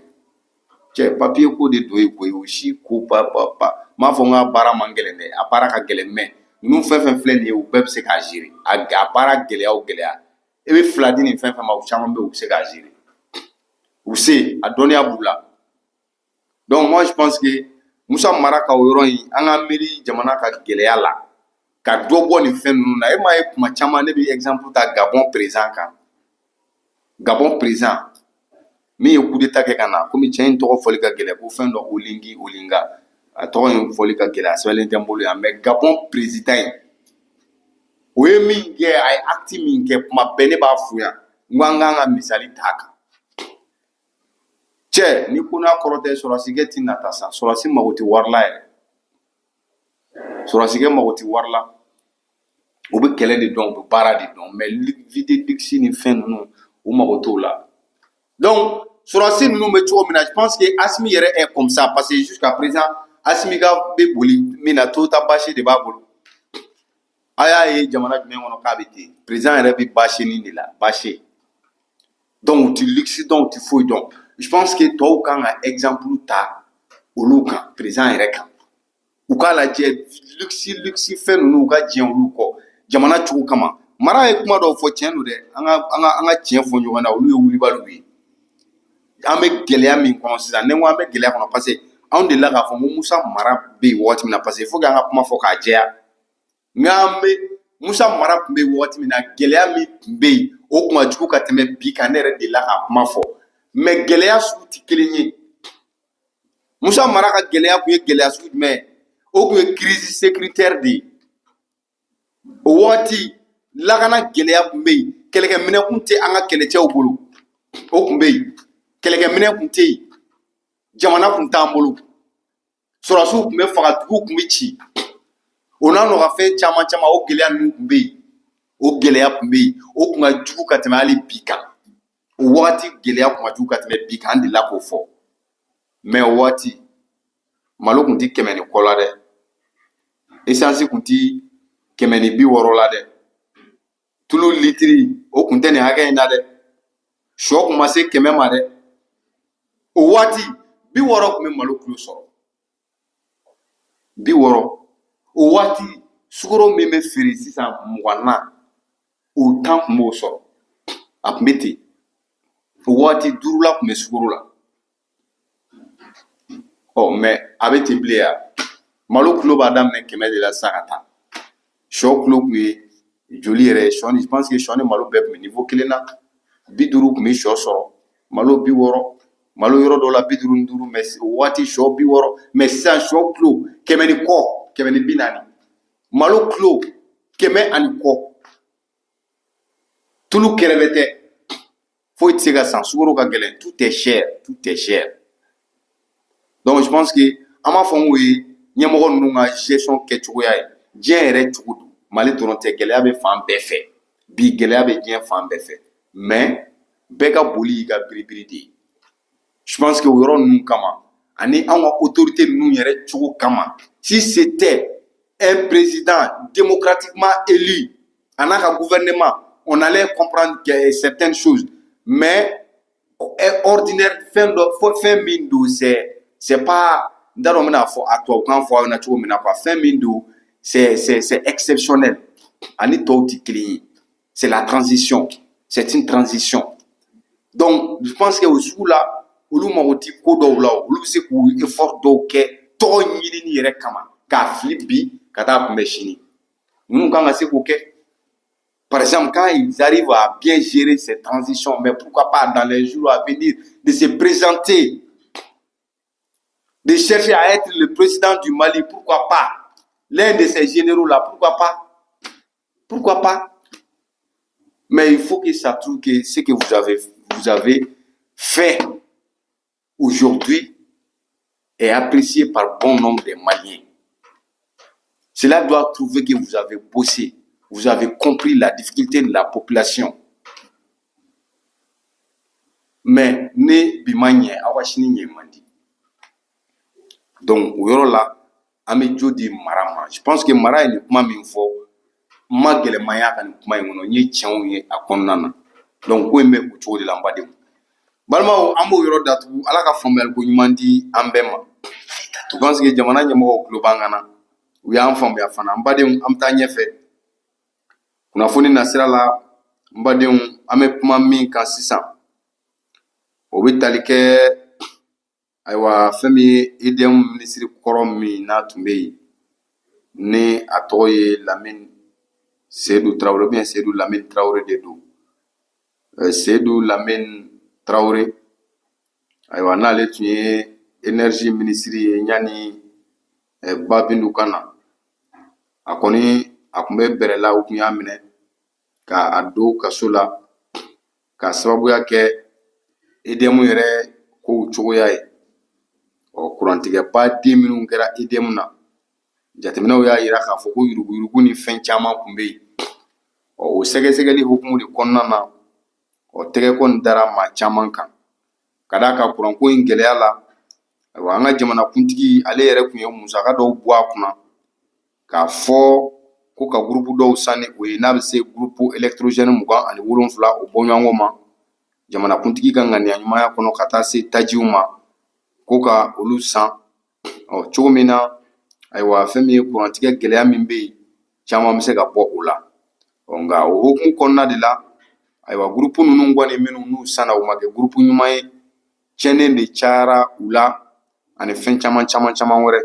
Cɛ, papier ko de don ye koyi, o si ko ba ba ba. N m'a fɔ n k'a baara man gɛlɛn dɛ, a baara ka gɛlɛn, mais ninnu fɛn fɛn filɛ nin ye, u bɛɛ bɛ se k'a gérer. A baara gɛlɛya o gɛlɛya, e bɛ fila di nin fɛn fɛn ma, u caman bɛ yen, u bɛ se k'a gérer, u bɛ se, a dɔnniya b'u la. Donc moi, je pense que Musa Mara ka o yɔrɔ in, an ka miiri jamana ka gɛlɛya la, ka dɔ bɔ nin fɛn ninnu na. E m'a ye, kuma caman ne bɛ exemple ta Gabon président kan. Gabon président min ye coup d'état kɛ ka na, komi cɛ in tɔgɔ fɔli ka gɛlɛn, ko fɛn dɔ Oligui Olinga, a tɔgɔ in fɔli ka gɛlɛn, a sɛbɛnlen tɛ n bolo yan. Mais Gabon président in, o ye min kɛ, a ye acte min kɛ, kuma bɛɛ ne b'a f'u yan, n ko an k'an ka misali t'a kan. Cɛ, ni ko n'a kɔrɔ tɛ, sɔrɔdasikɛ ti nata sa. Sɔrɔdasi mago tɛ wari la yɛrɛ, sɔrɔdasikɛ mago tɛ wari la. U bɛ kɛlɛ de dɔn, u bɛ baara de dɔn, mais vie de luxe ni fɛn ninnu, u mago t'o la. Donc sɔrɔdasi ninnu bɛ cogo min na, je pense que Asimi yɛrɛ est comme ça, parce que jusqu'à présent, Asimi ka bɛ boli min na, Toyota bâché de b'a bolo. A y'a ye jamana jumɛn kɔnɔ k'a bɛ ten? Président yɛrɛ bɛ bâché nin de la, bâché. Donc u ti luxe dɔn, u ti foyi dɔn. Je pense que tɔw kan ka exemple ta olu kan, président yɛrɛ kan. U k'a lajɛ, luxe luxe fɛn ninnu, u ka jɛn olu kɔ jamana cogo kama. Mara ye kuma dɔw fɔ, tiɲɛ don dɛ. An ka tiɲɛ fɔ ɲɔgɔn na. Olu ye wulibaliw ye. An bɛ gɛlɛya min kɔnɔ sisan, ne ko an bɛ gɛlɛya kɔnɔ parce que anw delila k'a fɔ ko Musa Mara bɛ yen waati min na, parce que il faut que an ka kuma fɔ k'a jɛya. Nka an bɛ Musa Mara tun bɛ yen waati min na, gɛlɛya min tun bɛ yen, o tun ka jugu ka tɛmɛ bi kan. Ne yɛrɛ delila k'a kuma fɔ, mais gɛlɛya sugu tɛ kelen ye. Musa Mara ka gɛlɛya tun ye gɛlɛya sugu jumɛn ye? O tun ye crise sécuritaire de ye. O waati, lakana gɛlɛya tun bɛ yen, kɛlɛkɛminɛ tun tɛ an ka kɛlɛcɛw bolo, o tun bɛ yen, kɛlɛkɛminɛ tun tɛ yen, jamana tun t'an bolo, sɔrɔdasiw tun bɛ faga, duguw tun bɛ ci, o n'a nɔgɔfɛn caman caman. O gɛlɛya ninnu tun bɛ yen, o gɛlɛya tun bɛ yen, o tun ka jugu ka tɛmɛ hali bi kan. O waati gɛlɛya tun ka jugu ka tɛmɛ bi kan, an delila k'o fɔ. Mais o waati, malo tun tɛ 100 ni kɔ la dɛ, essence tun tɛ 160 la dɛ, tulu litiri o tun tɛ nin hakɛ in na dɛ, sɔ tun ma se 100 ma dɛ. O waati, 60 tun bɛ malo kilo sɔrɔ, 60. O waati, sukaro min bɛ feere sisan 20 na, o 10 tun b'o sɔrɔ, a tun bɛ ten. O waati, 5 la tun bɛ sukaro la. Ɔ, mais a bɛ ten bilen ya? Malo kilo b'a daminɛ 100 de la sisan ka taa. Sɔ kilo tun ye joli yɛrɛ ye? Sɔ ni, je pense que sɔ ni malo bɛɛ tun bɛ niveau kelen na. 50 tun bɛ sɔ sɔrɔ, malo 60, malo yɔrɔ dɔw la 55, mais o waati sɔ 60. Mais sisan, sɔ kilo 100 ni kɔ, 140, malo kilo 100 ani kɔ, tulu kɛrɛfɛ tɛ, foyi tɛ se ka san, sukaro ka gɛlɛn, tout est cher, tout est cher. Donc je pense que an b'a fɔ n k'o ye ɲɛmɔgɔ ninnu ka gestion kɛcogoya ye. Diɲɛ yɛrɛ cogo don, Mali dɔrɔn tɛ, gɛlɛya bɛ fan bɛɛ fɛ bi, gɛlɛya bɛ diɲɛ fan bɛɛ fɛ, mais bɛɛ ka boli y'i ka biribiri de ye. Je pense que o yɔrɔ ninnu kama, ani anw ka autorité ninnu yɛrɛ cogo kama, si c'était un président démocratiquement élu a n'a ka gouvernement, on allait comprendre que certaines choses. Mais ordinaire, fɛn dɔ fɔ, fɛn min don, c'est pas, n t'a dɔn n bɛna fɔ a tubabukan fɔ aw ɲɛna cogo min na quoi. Fɛn min don, c'est exceptionnel, ani tɔw tɛ kelen ye. C'est la transition, c'est une transition. Donc je pense que o sugu la, olu mago ti ko dɔw la, olu bɛ se k'u effort dɔw kɛ tɔgɔ ɲinini yɛrɛ kama, k'a fili bi ka taa kunbɛ sini. Ninnu kan ka se k'o kɛ. Par exemple, quand ils arrivent à bien gérer cette transition, mais pourquoi pas dans les jours à venir de se présenter, de chercher à être le président du Mali, pourquoi pas? L'un de ces généraux-là, pourquoi pas? Pourquoi pas? Mais il faut que ça trouve que ce que vous avez fait aujourd'hui est apprécié par bon nombre de Maliens. Cela doit trouver que vous avez bossé, vous avez compris la difficulté de la population. Mais ne bi ma ɲɛ, aw ka sini ɲɛ man di. Donc o yɔrɔ la, an bɛ jo di Mara ma. Je pense que Mara ye nin kuma min fɔ, n ma gɛlɛmaya ka nin kuma in kɔnɔ, n ye tiɲɛw ye a kɔnɔna na. Donc ko in bɛ o cogo de la. N badenw, balimaw, an b'o yɔrɔ datugu. Ala ka faamuyaliko ɲuman di an bɛɛ ma. Je pense que jamana ɲɛmɔgɔw tulo b'an kan na, u y'an faamuya fana. N badenw, an bɛ taa ɲɛfɛ kunnafoni nasira la. N badenw, an bɛ kuma min kan sisan, o bɛ tali kɛ, ayiwa, fɛn min ye EDM minisiri kɔrɔ min n'a tun bɛ yen, ni a tɔgɔ ye Lamine Seydou Traoré ou bien Seydou Lamine Traoré de don. Seydou Lamine Traoré, ayiwa, n'ale tun ye énergie minisiri ye yanni Bah Bintou ka na. A kɔni, a tun bɛ bɛrɛ la, u tun y'a minɛ ka a don kaso la k'a sababuya kɛ EDM yɛrɛ kow cogoya ye. Ɔ, kurantigɛba den minnu kɛra EDM na, jateminɛw y'a yira k'a fɔ ko yuruguyurugu ni fɛn caman tun bɛ yen. Ɔ, o sɛgɛsɛgɛli hukumu de kɔnɔna na, ɔ, tɛgɛ kɔni dara maa caman kan ka d'a kan kuranko in gɛlɛya la. Ayiwa, an ka jamanakuntigi ale yɛrɛ tun ye musaka dɔw bɔ a kunna k'a fɔ ko ka groupe dɔw san ni o ye, n'a bɛ se groupe électrogène 27, o bɔɲɔgɔnko ma, jamanakuntigi ka ŋaniya ɲumanya kɔnɔ, ka taa se tajiw ma, ko ka olu san. Ɔ, cogo min na Ayiwa, fɛn min ye kurantigɛ gɛlɛya min bɛ yen, caman bɛ se ka bɔ o la. Nka o hukumu kɔnɔna de la, ayiwa, gurupu ninnu kɔni minnu n'u sanna, u ma kɛ gurupu ɲuman ye, tiɲɛnen de cayara u la ani fɛn caman caman caman wɛrɛ.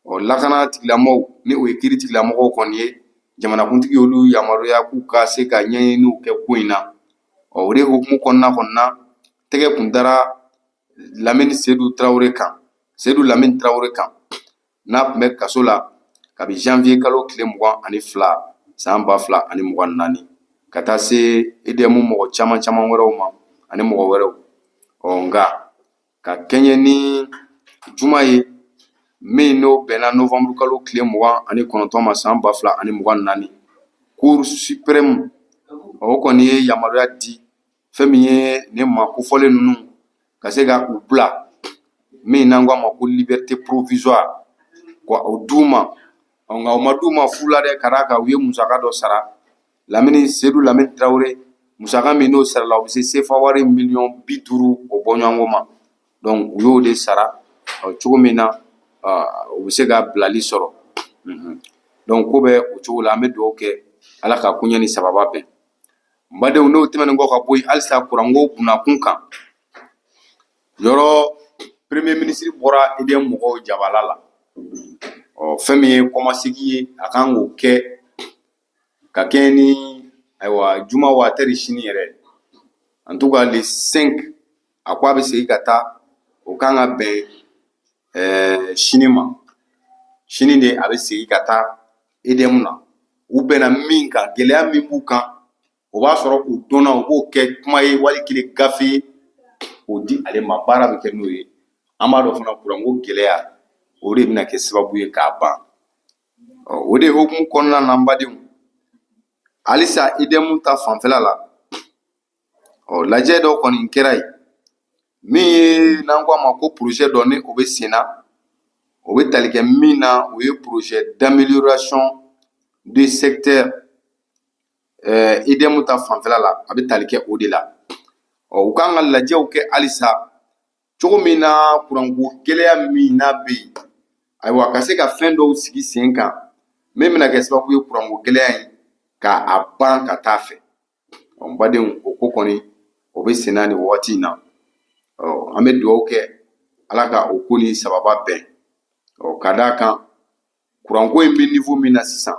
Ɔ, lakana tigilamɔgɔw, ni o ye kiiri tigilamɔgɔw kɔni ye, jamanakuntigi y'olu yamaruya k'u ka se ka ɲɛɲiniw kɛ ko in na. Ɔ, o de hukumu kɔnɔna na, tɛgɛ kun dara Lamini Sedu Tarawele kan, Sedu Lamini Tarawele kan, n'a tun bɛ kaso la kabi janvier kalo tile 22 san 2024, ka taa se EDM mɔgɔ caman caman wɛrɛw ma ani mɔgɔ wɛrɛw. Ɔ, nka ka kɛɲɛ ni juma ye min n'o bɛnna novembre kalo tile 29 ma san 2024, Cour suprême o kɔni ye yamaruya di fɛn min ye nin maa kofɔlen ninnu ka se ka u bila, min n'an ko a ma ko liberté provisoire, ka o d'u ma. Nka o ma d'u ma fu la dɛ, ka d'a kan u ye musaka dɔ sara. Lamini Sedu Lamini Tarawele, musaka min n'o sarala, o bɛ se sefa wari miliyɔn 50 o bɔɲɔgɔnko ma. Donc u y'o de sara cogo min na u bɛ se ka bilali sɔrɔ. Donc ko bɛ o cogo la, an bɛ dugawu kɛ Ala ka koɲɛ ni sababa bɛn. N badenw, n'o tɛmɛnen kɔ ka bɔ yen, halisa kuranko bunakun kan, yɔrɔ premier ministre bɔra EDM mɔgɔw jabala la. Ɔ, fɛn min ye kɔmasegin ye, a kan k'o kɛ ka kɛɲɛ ni, ayiwa, juma waatɛri sini yɛrɛ, en tout cas le 5, a ko a bɛ segin ka taa. O kan ka bɛn sini ma. Sini de a bɛ segin ka taa EDM na. U bɛnna min kan, gɛlɛya min b'u kan, o b'a sɔrɔ u dɔnna, u b'o kɛ kuma ye wali kelen gafe ye k'o di ale ma, baara bɛ kɛ n'o ye. An b'a dɔn fana, kuranko gɛlɛya, o de bɛna kɛ sababu ye k'a ban. O de hukumu kɔnɔna na, n badenw, halisa EDM ta fanfɛla la, ɔ, lajɛ dɔ kɔni kɛra yen, min ye n'an ko a ma ko projet dɔ ni o bɛ sen na, o bɛ tali kɛ min na, o ye projet d'amélioration du secteur EDM ta fanfɛla la, a bɛ tali kɛ o de la. Ɔ, u kan ka lajɛw kɛ halisa cogo min na kuranko gɛlɛya min n'a bɛ yen, ayiwa, ka se ka fɛn dɔw sigi sen kan min bɛna kɛ sababu ye kuranko gɛlɛya in ka a ban ka taa fɛ. Ɔ, n badenw, o ko kɔni o bɛ sen na nin waati in na. Ɔ, an bɛ dugawu kɛ Ala ka o ko ni sababa bɛn. Ɔ, ka d'a kan kuranko in bɛ niveau min na sisan,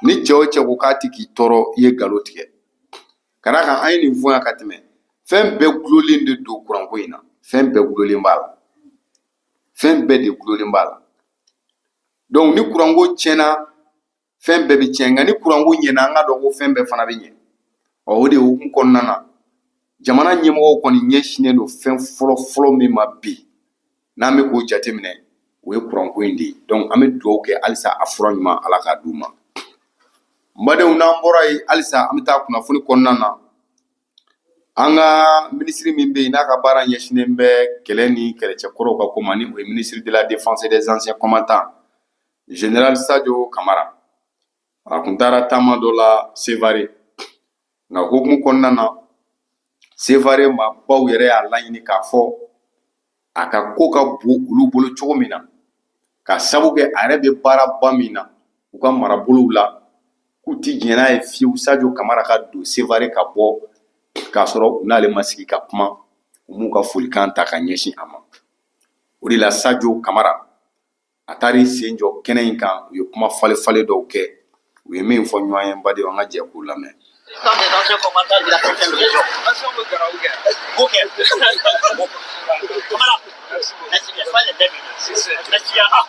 ni cɛ o cɛ ko k'a ti k'i tɔɔrɔ, i ye nkalon tigɛ. Ka d'a kan an ye nin fɔ yan ka tɛmɛ, fɛn bɛɛ gulonlen de don kuranko in na, fɛn bɛɛ gulonlen b'a la, fɛn bɛɛ de gulonlen b'a la. Donc ni kuranko tiɲɛna, fɛn bɛɛ bɛ tiɲɛ. Nka ni kuranko ɲɛna, an ka dɔn ko fɛn bɛɛ fana bɛ ɲɛ. Ɔ, o de hukumu kɔnɔna na, jamana ɲɛmɔgɔw kɔni ɲɛsinnen don fɛn fɔlɔ fɔlɔ min ma bi, n'an bɛ k'o jateminɛ, o ye kuranko in de ye. Donc an bɛ dugawu kɛ halisa, a fura ɲuman, Ala k'a d'u ma. N badenw, n'an bɔra yen, halisa an bɛ taa kunnafoni kɔnɔna na. An ka minisiri min bɛ yen n'a ka baara ɲɛsinnen bɛ kɛlɛ ni kɛlɛcɛkɔrɔw ka ko ma, ni o ye ministre de la défense et des anciens combattants, général Sadio Kamara, a kun taara taama dɔ la Sevare. Nka hukumu kɔnɔna na, Sevare maabaw yɛrɛ y'a laɲini k'a fɔ a ka ko ka bon olu bolo cogo min na, ka sabu kɛ a yɛrɛ bɛ baaraba min na u ka marabolow la, k'u ti diɲɛ n'a ye fiyewu Sadio Kamara ka don Sevare ka bɔ k'a sɔrɔ u n'ale ma sigi ka kuma, u m'u ka folikan ta ka ɲɛsin a ma. O de la Sadio Kamara a taar'i sen jɔ kɛnɛ in kan, u ye kuma falen falen dɔw kɛ, u ye min fɔ ɲɔgɔn ye. N badenw, an ka jɛ k'u lamɛn. Des anciens combattants de la 5e région. Ok. Voilà. Merci bien. Soyez les bienvenus. Merci. Ah,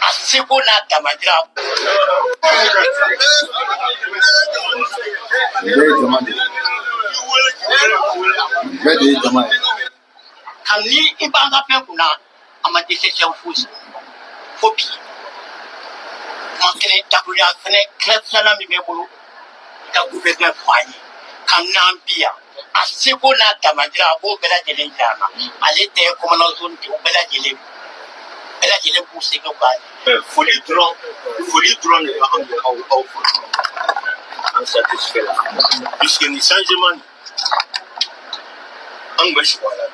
a seko n'a damadira. Nin bɛɛ ye jama de ye, nin bɛɛ de ye jama ye. Kabini i b'an ka fɛn kunna, a ma dɛsɛ fosi fo bi. Kuma kelen dakurunya fɛnɛ kɛlɛ filanan min bɛ n bolo, i ka gouverneur fɔ an ye, kabini an bi yan, a seko n'a damadira, a b'o bɛɛ lajɛlen jira an na. Ale tɛ commandant zone de, o bɛɛ lajɛlen b'u seko k'a ye. Foli dɔrɔn de bɛ anw aw fo, an satisfait la, puisque ni changement nin, an bɛ sɔgɔ a la.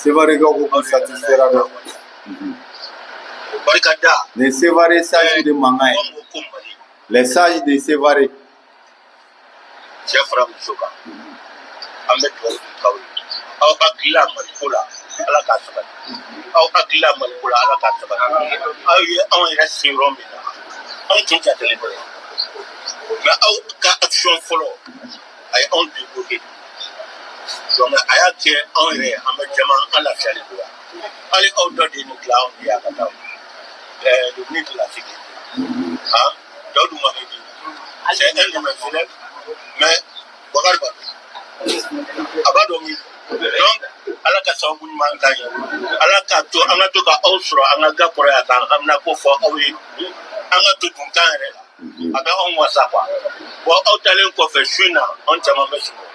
Sévaré ko k'u satisfaire dɛ. O barika da. Les Sévaré sages de mankan ye. Mɔgɔ mɔgɔ ko Mali. Les sages de Sévaré. Cɛ fara muso kan, an bɛ dugawu k'aw ye. Aw hakilila Maliko la, Ala k'a sabati. Aw hakilila Maliko la, Ala k'a sabati. Aw ye anw yɛrɛ se yɔrɔ min na, anw tun jatelen tɛ, mais aw ka action fɔlɔ, a ye anw débloqué. Donc a y'a kɛ anw yɛrɛ, an bɛ caman, an lafiyalen don yan. Hali aw dɔ de ye nin dilan anw ye yan ka taa le ministre de la Sécurité, ah, Daoudou Mamedi, c'est un de mes élèves, mais Bakari b'a dɔn, a b'a dɔn min don. Donc Ala ka sababu ɲuman k'an ye, Ala k'a to an ka to ka aw sɔrɔ an ka ga kɔrɔ yan, k'an hamina ko fɔ aw ye, an ka to dunkan yɛrɛ la, a bɛ anw wasa quoi. Bon, aw talen kɔfɛ, su in na anw caman bɛ sunɔgɔ.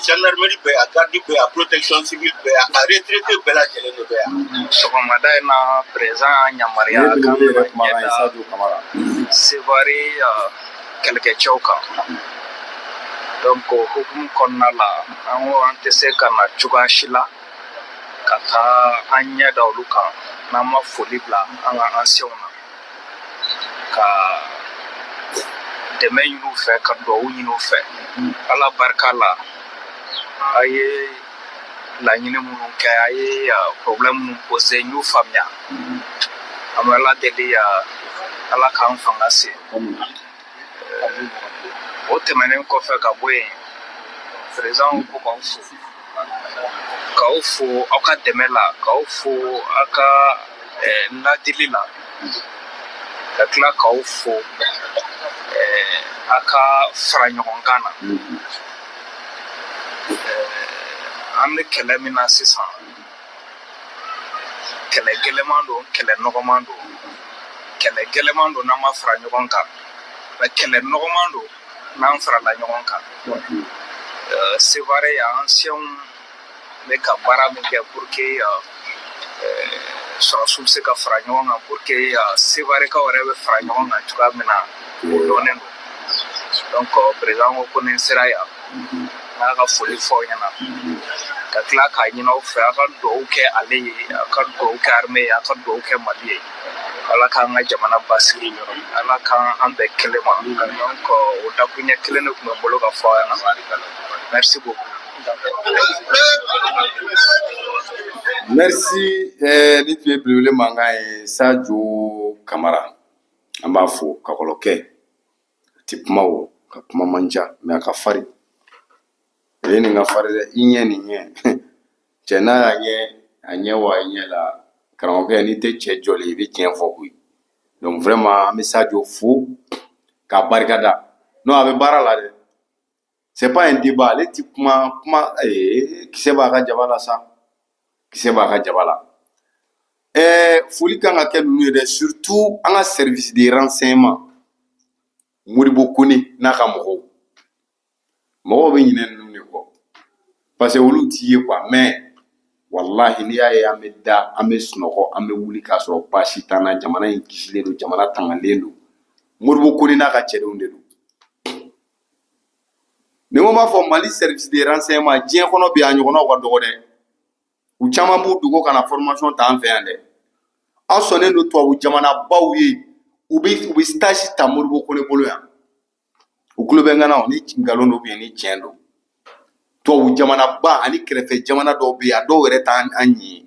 Gendarmerie bɛ yan, garde bɛ yan, protection civile bɛ yan, a retraité bɛɛ lajɛlen de bɛ yan. Sɔgɔmada in na, président Nin yamaruya ye k'an belebele kana yɛrɛ kumakan ye. ɲɛ da Sadio Kamara. Sévaré kɛlɛkɛcɛw kan. Donc o hukumu kɔnɔna la, an ko an tɛ se ka na cogoya si la ka taa an ɲɛ da olu kan n'an ma foli bila an ka ancienw na, ka dɛmɛ ɲini u fɛ, ka duwawu ɲini u fɛ. Ala barika la, a ye laɲini minnu kɛ, a ye problème minnu posé, n y'u faamuya. An bɛ Ala deli, Ala k'an fanga se. O tɛmɛnen kɔfɛ ka bɔ yen, président ko k'aw fo, k'aw fo aw ka dɛmɛ la, k'aw fo aw ka ladili la, ka tila k'aw fo aw ka fara ɲɔgɔn kan na. An bɛ kɛlɛ min na sisan, kɛlɛ gɛlɛman don, kɛlɛ nɔgɔman don. Kɛlɛ gɛlɛman don n'an ma fara ɲɔgɔn kan, mais kɛlɛ nɔgɔman don n'an farala ɲɔgɔn kan. Sévaré yan, ancienw bɛ ka baara min kɛ pour que sɔrɔsiw bɛ se ka fara ɲɔgɔn kan, pour que Sévarékaw yɛrɛ bɛ fara ɲɔgɔn kan cogoya min na, o dɔnnen don. Donc président ko ko ni n sera yan, n k'a ka foli fɔ aw ɲɛna, ka tila k'a ɲini aw fɛ, aw ka dugawu kɛ ale ye, aw ka dugawu kɛ armée ye, aw ka dugawu kɛ Mali ye. Ala k'an ka jamana basigi, Ala k'an an bɛn kelen ma. Donc o dakuruɲɛ kelen de tun bɛ n bolo ka fɔ aw ɲɛna. Merci beaucoup. Merci. Ni tun ye belebele mankan ye, Sadio Kamara. An b'a fo kakɔlɔkɛ. A ti kuma o, ka kuma man ca, mais a ka farin. E nin ka farin dɛ, i ɲɛ nin ɲɛ. Cɛ n'a y'a ɲɛ, a ɲɛ wa i ɲɛ la. Karamɔgɔkɛ, n'i tɛ cɛ jɔlen, i bɛ tiɲɛ fɔ koyi. Donc vraiment, an bɛ Sadio fo k'a barikada. Non, a bɛ baara la dɛ. C'est pas un débat, ale ti kuma kuma kisɛ b'a ka jaba la sa. Kisɛ b'a ka jaba la. Foli kan ka kɛ ninnu ye dɛ, surtout an ka service de renseignement. Modibo Kone n'a ka mɔgɔw. Mɔgɔw bɛ ɲinɛ ninnu de kɔ. Parce que olu t'i ye quoi, mais wallahi n'i y'a ye an bɛ da, an bɛ sunɔgɔ, an bɛ wuli k'a sɔrɔ baasi t'an na, jamana in kisilen don, jamana tangalen don. Modibo Kone n'a ka cɛdenw de don. Ni ko b'a fɔ Mali service de renseignement, diɲɛ kɔnɔ bi a ɲɔgɔnnaw ka dɔgɔ dɛ. U caman b'u dogo ka na formation ta an fɛ yan dɛ. Aw sɔnnen don tubabu jamanabaw ye, u bɛ stage ta Modibo Kone bolo yan. U tulo bɛ n kan na o, ni nkalon don ni tiɲɛ don. Tubabu jamanaba ani kɛrɛfɛ jamana dɔw bɛ yen, a dɔw yɛrɛ t'an an ɲi ye.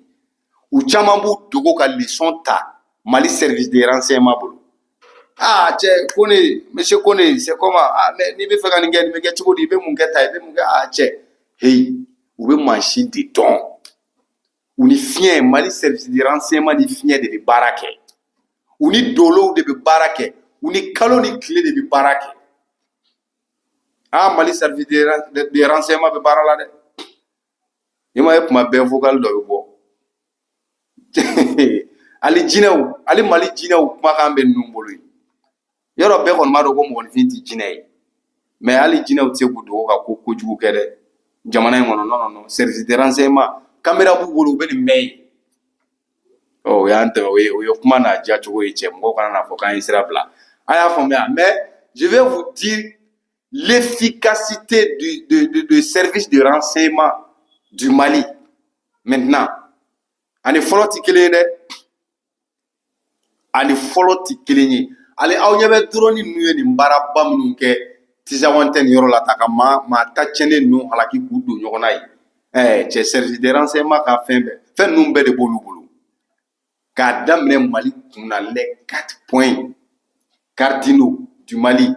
U caman b'u dogo ka leçon ta Mali service de renseignement bolo. Ah cɛ Kone, monsieur Kone, c'est comment? Ah, mais n'i bɛ fɛ ka nin kɛ, nin bɛ kɛ cogo di? I bɛ mun kɛ tan? I bɛ mun kɛ? Ah cɛ, hey, u bɛ mansin de dɔn. U ni fiɲɛ, Mali service de renseignement ni fiɲɛ de bɛ baara kɛ. U ni dolow de bɛ baara kɛ. U ni kalo ni tile de bɛ baara kɛ. Ah, Mali service de renseignement bɛ baara la dɛ. I ma ye, kuma bɛɛ vocal dɔ bɛ bɔ. Hali jinɛw, hali Mali jinɛw kumakan bɛ ninnu bolo yen. Yɔrɔ bɛɛ kɔni b'a dɔn ko mɔgɔninfin tɛ jinɛ ye. Mais hali jinɛw tɛ se k'u dogo ka ko kojugu kɛ dɛ. Jamana in kɔnɔ, non, non, non. Service de renseignement, caméra b'u bolo, u bɛ nin bɛɛ ye. Ɔ, o y'an tɛmɛ, o ye kuma n'a diyacogo ye cɛ, mɔgɔw kana n'a fɔ k'an ye sira bila. A y'a faamuya, mais je vais vous dire l'efficacité du service de renseignement du Mali. Maintenant, ani fɔlɔ ti kelen ye dɛ, ani fɔlɔ ti kelen ye. Ale aw ɲɛ bɛ drone ninnu ye nin baaraba minnu kɛ Tinzawatɛn yɔrɔ la ta ka maa ta tiɲɛnen ninnu halaki k'u don ɲɔgɔn na ye. Cɛ, service de renseignement ka fɛn bɛɛ, fɛn ninnu bɛɛ de b'olu bolo. K'a daminɛ Mali kunna, les quatre points cardinaux du Mali,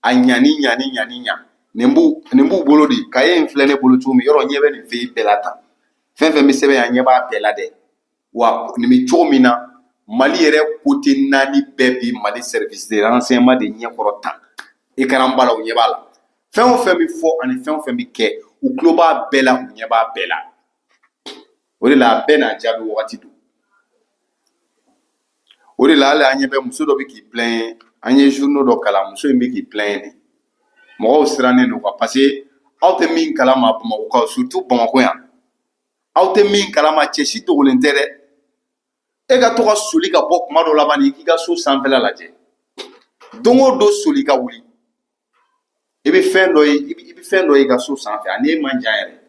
a ɲani ɲani ɲani ɲa, nin b'u bolo de. Kaye in filɛ ne bolo cogo min, yɔrɔ ɲɛ bɛ nin fɛn bɛɛ la tan. Fɛn fɛn bɛ sɛbɛn yan, ɲɛ b'a bɛɛ la dɛ. Wa nin bɛ cogo min na, Mali yɛrɛ côté naani bɛɛ bi Mali service de renseignement de ɲɛkɔrɔ tan. Écran ba la, u ɲɛ b'a la. Fɛn o fɛn bɛ fɔ ani fɛn o fɛn bɛ kɛ, u tulo b'a bɛɛ la, u ɲɛ b'a bɛɛ la. O de la, a bɛɛ n'a jaabi wagati don. O de la, hali an ɲɛ bɛ muso dɔ bɛ k'i plaindre. An ye journaux dɔ kalan, muso in bɛ k'i plaindre de. Mɔgɔw sirannen don quoi, parce que aw tɛ min kalama Bamakɔ, surtout Bamakɔ yan, aw tɛ min kalama, cɛ si dogolen tɛ dɛ. E ka to ka soli ka bɔ kuma dɔ la bani, i k'i ka so sanfɛla lajɛ. Don o don, soli ka wuli, i bɛ fɛn dɔ ye, i bɛ fɛn dɔ ye i ka so sanfɛ, ani e man jan yɛrɛ.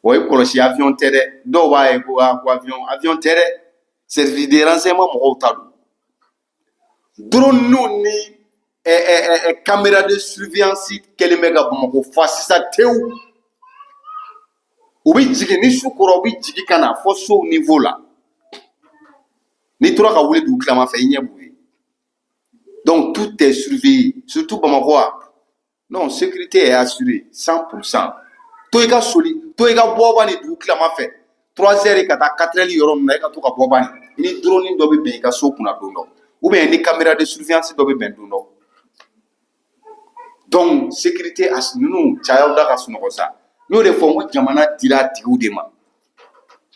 Wa i kɔlɔsi, avion tɛ dɛ. Dɔw b'a ye ko aa, ko avion, avion tɛ dɛ. Service de renseignement mɔgɔw ta don. Drone ni caméra de surveillance kɛlen bɛ ka Bamakɔ fa sisan tewu. U bɛ jigin ni su kora, u bɛ jigin ka na fɔ sow niveau la. N'i tora ka wuli dugu tilama fɛ, i ɲɛ b'u ye. Donc tout est surveillé, surtout Bamakɔ. Non, sécurité est assurée 100%. To i ka soli, to i ka bɔ bani dugu tilama fɛ, 3 heures ka taa 4 heures yɔrɔ ninnu na, i ka to ka bɔ bani, i ni drone dɔ bɛ bɛn i ka so kunna don dɔ, ou bien ni caméra de surveillance dɔ bɛ bɛn don dɔ. Donc sécurité a ninnu cayaw da ka sunɔgɔ sa. N y'o de fɔ n ko jamana dira a tigiw de ma.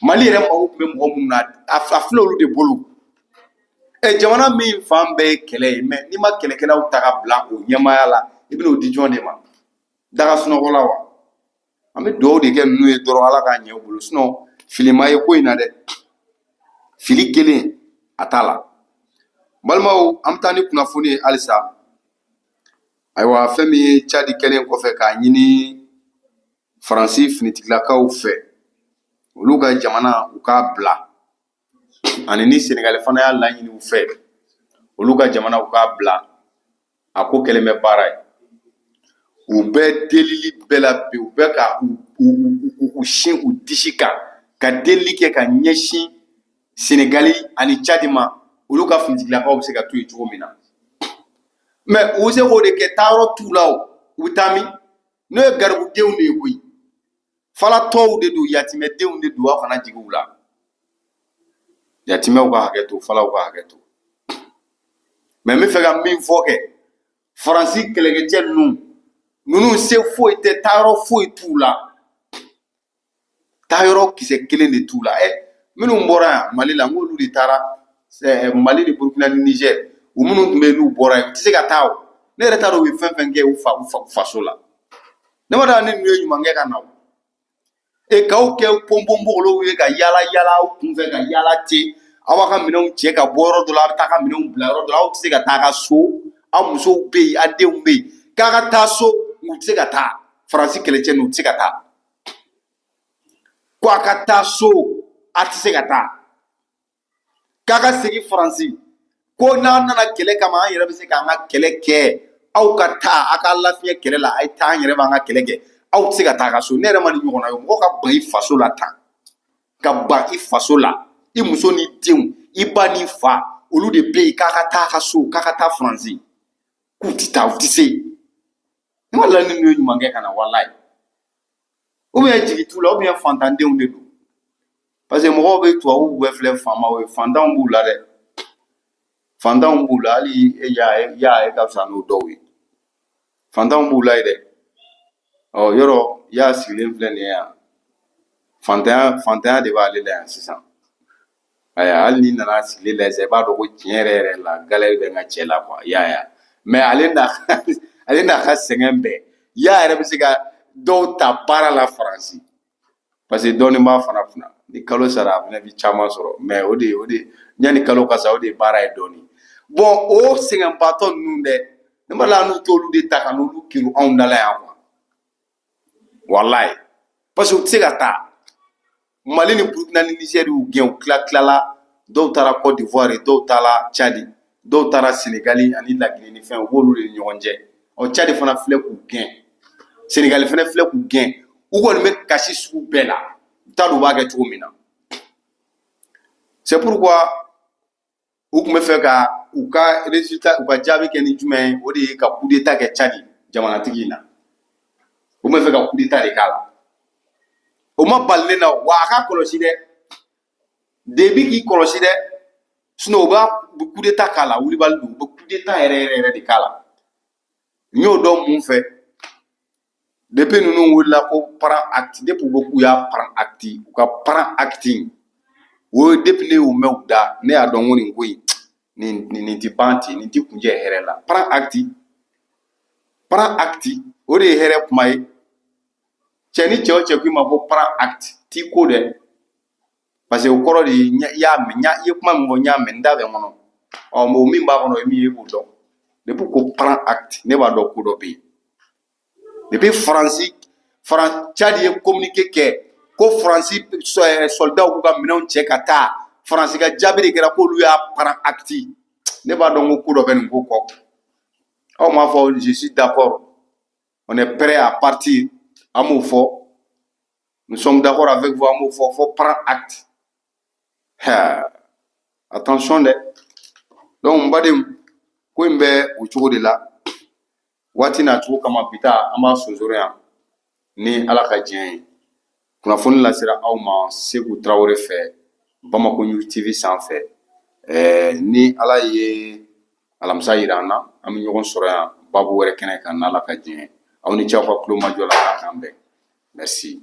Mali yɛrɛ mago tun bɛ mɔgɔ minnu na, a filɛ olu de bolo. Jamana min fan bɛɛ ye kɛlɛ ye, mais n'i ma kɛlɛkɛlaw ta ka bila o ɲɛmaaya la, i bɛn'o di jɔn de ma? Daga sunɔgɔ la wa? An bɛ dugawu de kɛ ninnu ye dɔrɔn, Ala k'a ɲɛ u bolo. Sinon fili ma ye ko in na dɛ, fili kelen a t'a la. Balimaw, an bɛ taa ni kunnafoni ye halisa. Ayiwa, fɛn min ye Cadi kɛlen kɔfɛ k'a ɲini Faransi finitigilakaw fɛ, olu ka jamana u k'a bila, ani ni Senegali fana y'a laɲini u fɛ, olu ka jamana u k'a bila, a ko kɛlen bɛ baara ye. U bɛ delili bɛɛ la bi, u bɛ ka u sin u disi kan ka delili kɛ ka ɲɛsin Senegali ani Cadi ma, olu ka finitigilakaw bɛ se ka to yen cogo min na. Mais u bɛ se k'o de kɛ, taayɔrɔ t'u la. O u bɛ taa min? N'o ye garibudenw de ye koyi, falatɔw de don, yatimɛdenw de don. Aw kana jigin u la. Yatimɛw ka hakɛ to, falaw ka hakɛ to. Mais n bɛ fɛ ka min fɔ kɛ, Faransi kɛlɛkɛcɛ ninnu se foyi tɛ, taayɔrɔ foyi t'u la, taayɔrɔ kisɛ kelen de t'u la. Minnu bɔra yan Mali la, n k'olu de taara Mali ni Burukina ni Nizɛri. U minnu tun bɛ yen, n'u bɔra yen, u tɛ se ka taa. O ne yɛrɛ t'a dɔn u ye fɛn fɛn kɛ u fa u fa faso la. Ne ma d'a ni ninnu ye ɲuman kɛ ka na. O e k'aw kɛ pɔnpɔnbogolow ye ka yaala yaala aw kunfɛ, ka yaala ten, aw b'a ka minɛnw cɛ ka bɔ yɔrɔ dɔ la, a bɛ taa ka minɛnw bila yɔrɔ dɔ la. Aw tɛ se ka taa a ka so, aw musow bɛ yen, aw denw bɛ yen, k'a ka taa so, u tɛ se ka taa. Faransi kɛlɛcɛ ninnu, u tɛ se ka taa. Ko a ka taa so, a tɛ se ka taa. K'a ka segin Faransi, ko n'an nana kɛlɛ kama, an yɛrɛ bɛ se k'an ka kɛlɛ kɛ. Aw ka taa, a ka lafiɲɛ kɛlɛ la, a ye taa, an yɛrɛ b'an ka kɛlɛ kɛ. Aw tɛ se ka taa a ka so. Ne yɛrɛ ma nin ɲɔgɔnna ye. Mɔgɔ ka ban i faso la tan, ka ban i faso la, i muso ni denw, i ba ni fa, olu de bɛ yen, k'a ka taa a ka so, k'a ka taa Faransi, k'u tɛ taa, u tɛ se. Ne ma la ni ninnu ye ɲuman kɛ ka na, walayi. Ou bien jigi t'u la, ou bien fantandenw de don. Parce que mɔgɔw bɛ tubabuw bɛɛ filɛ faamaw ye, fantanw b'u la dɛ, fantanw b'u la. Hali e y'a ye ka fisa n'o dɔw ye, fantanw b'u la ye dɛ. Ɔ yɔrɔ y'a sigilen filɛ nin ye yan, fantanya, fantanya de b'ale la yan sisan. Ayiwa, hali n'i nana sigilen lajɛ sisan, i b'a dɔn ko tiɲɛ yɛrɛ yɛrɛ la, galère bɛ n ka cɛ la quoi. I y'a ye, mais ale n'a ka sɛgɛn bɛɛ, y'a yɛrɛ bɛ se ka dɔw ta baara la Faransi, parce que dɔɔnin b'a fana kunna. Ni kalo sara, a fana bɛ caman sɔrɔ. Mais o de yanni kalo ka sa, o de ye baara ye dɔɔnin. Bon, o sɛgɛnbaatɔ ninnu dɛ, ne ma la n'u t'olu de ta ka n'olu kiru anw da la yan quoi, walayi, parce que u tɛ se ka taa. Mali ni Burukina ni Niger y'u gɛn, u tila tilala. Dɔw taara Côte d'Ivoire, dɔw taara Tchad, dɔw taara Sénégal ani Laginɛ ni fɛn, u b'olu de ni ɲɔgɔn cɛ. Ɔ, Tchad fana filɛ k'u gɛn, Sénégal fana filɛ k'u gɛn. U kɔni bɛ kasi sugu bɛɛ la, u t'a dɔn u b'a kɛ cogo min na. C'est pourquoi u tun bɛ fɛ ka u ka résultat, u ka jaabi kɛ ni jumɛn ye? O de ye ka coup d'état kɛ Tchad jamanatigi in na. U tun bɛ fɛ ka coup d'état de k'a la. O ma bali ne na wa. A ka kɔlɔsi dɛ, Déby k'i kɔlɔsi dɛ, sinon u b'a coup d'état k'a la. Wulibali don, u bɛ coup d'état yɛrɛ yɛrɛ yɛrɛ de k'a la. N y'o dɔn mun fɛ? Depuis ninnu wulila ko prend acte, depuis u ko k'u y'a prend acte, u ka prend acte o ye, depuis ne y'o mɛn u da, ne y'a dɔn ko nin ko in, nin ti ban ten, nin ti kunjɛ hɛrɛ la. Prend acte, prend acte, o de ye hɛrɛ kuma ye. Cɛ ni cɛ o cɛ k'i ma ko prend acte, t'i ko dɛ, parce que o kɔrɔ de ye i y'a mɛn, i ye kuma min fɔ, n y'a mɛn, n da bɛ n kɔnɔ. Ɔ, o min b'a kɔnɔ, o ye min ye, e b'o dɔn. Depuis ko prend acte, ne b'a dɔn ko dɔ bɛ yen. Depuis Faransi, Faran Tchad ye communiqué kɛ ko Faransi soldats k'u ka minɛnw cɛ ka taa, Faransi ka jaabi de kɛra k'olu y'a prend acte. Ne b'a dɔn ko ko dɔ bɛ nin ko kɔ. Aw m'a fɔ je suis d'accord, on est prêt à partir, an m'o fɔ, nous sommes d'accord avec vous, an m'o fɔ fɔ prend acte. Attention dɛ. Donc n badenw, ko in bɛ o cogo de la. Waati n'a cogo kama, bi ta an b'a sonsoro yan ni Ala ka diɲɛ ye. Kunnafoni lasera aw ma Segu Tarawele fɛ, Bamako News TV sanfɛ. Ni Ala ye alamisa yira an na, an bɛ ɲɔgɔn sɔrɔ yan babu wɛrɛ kɛnɛ kan n'Ala ka diɲɛ. Aw ni ce aw ka tulomajɔ la. Ala k'an bɛn. Merci.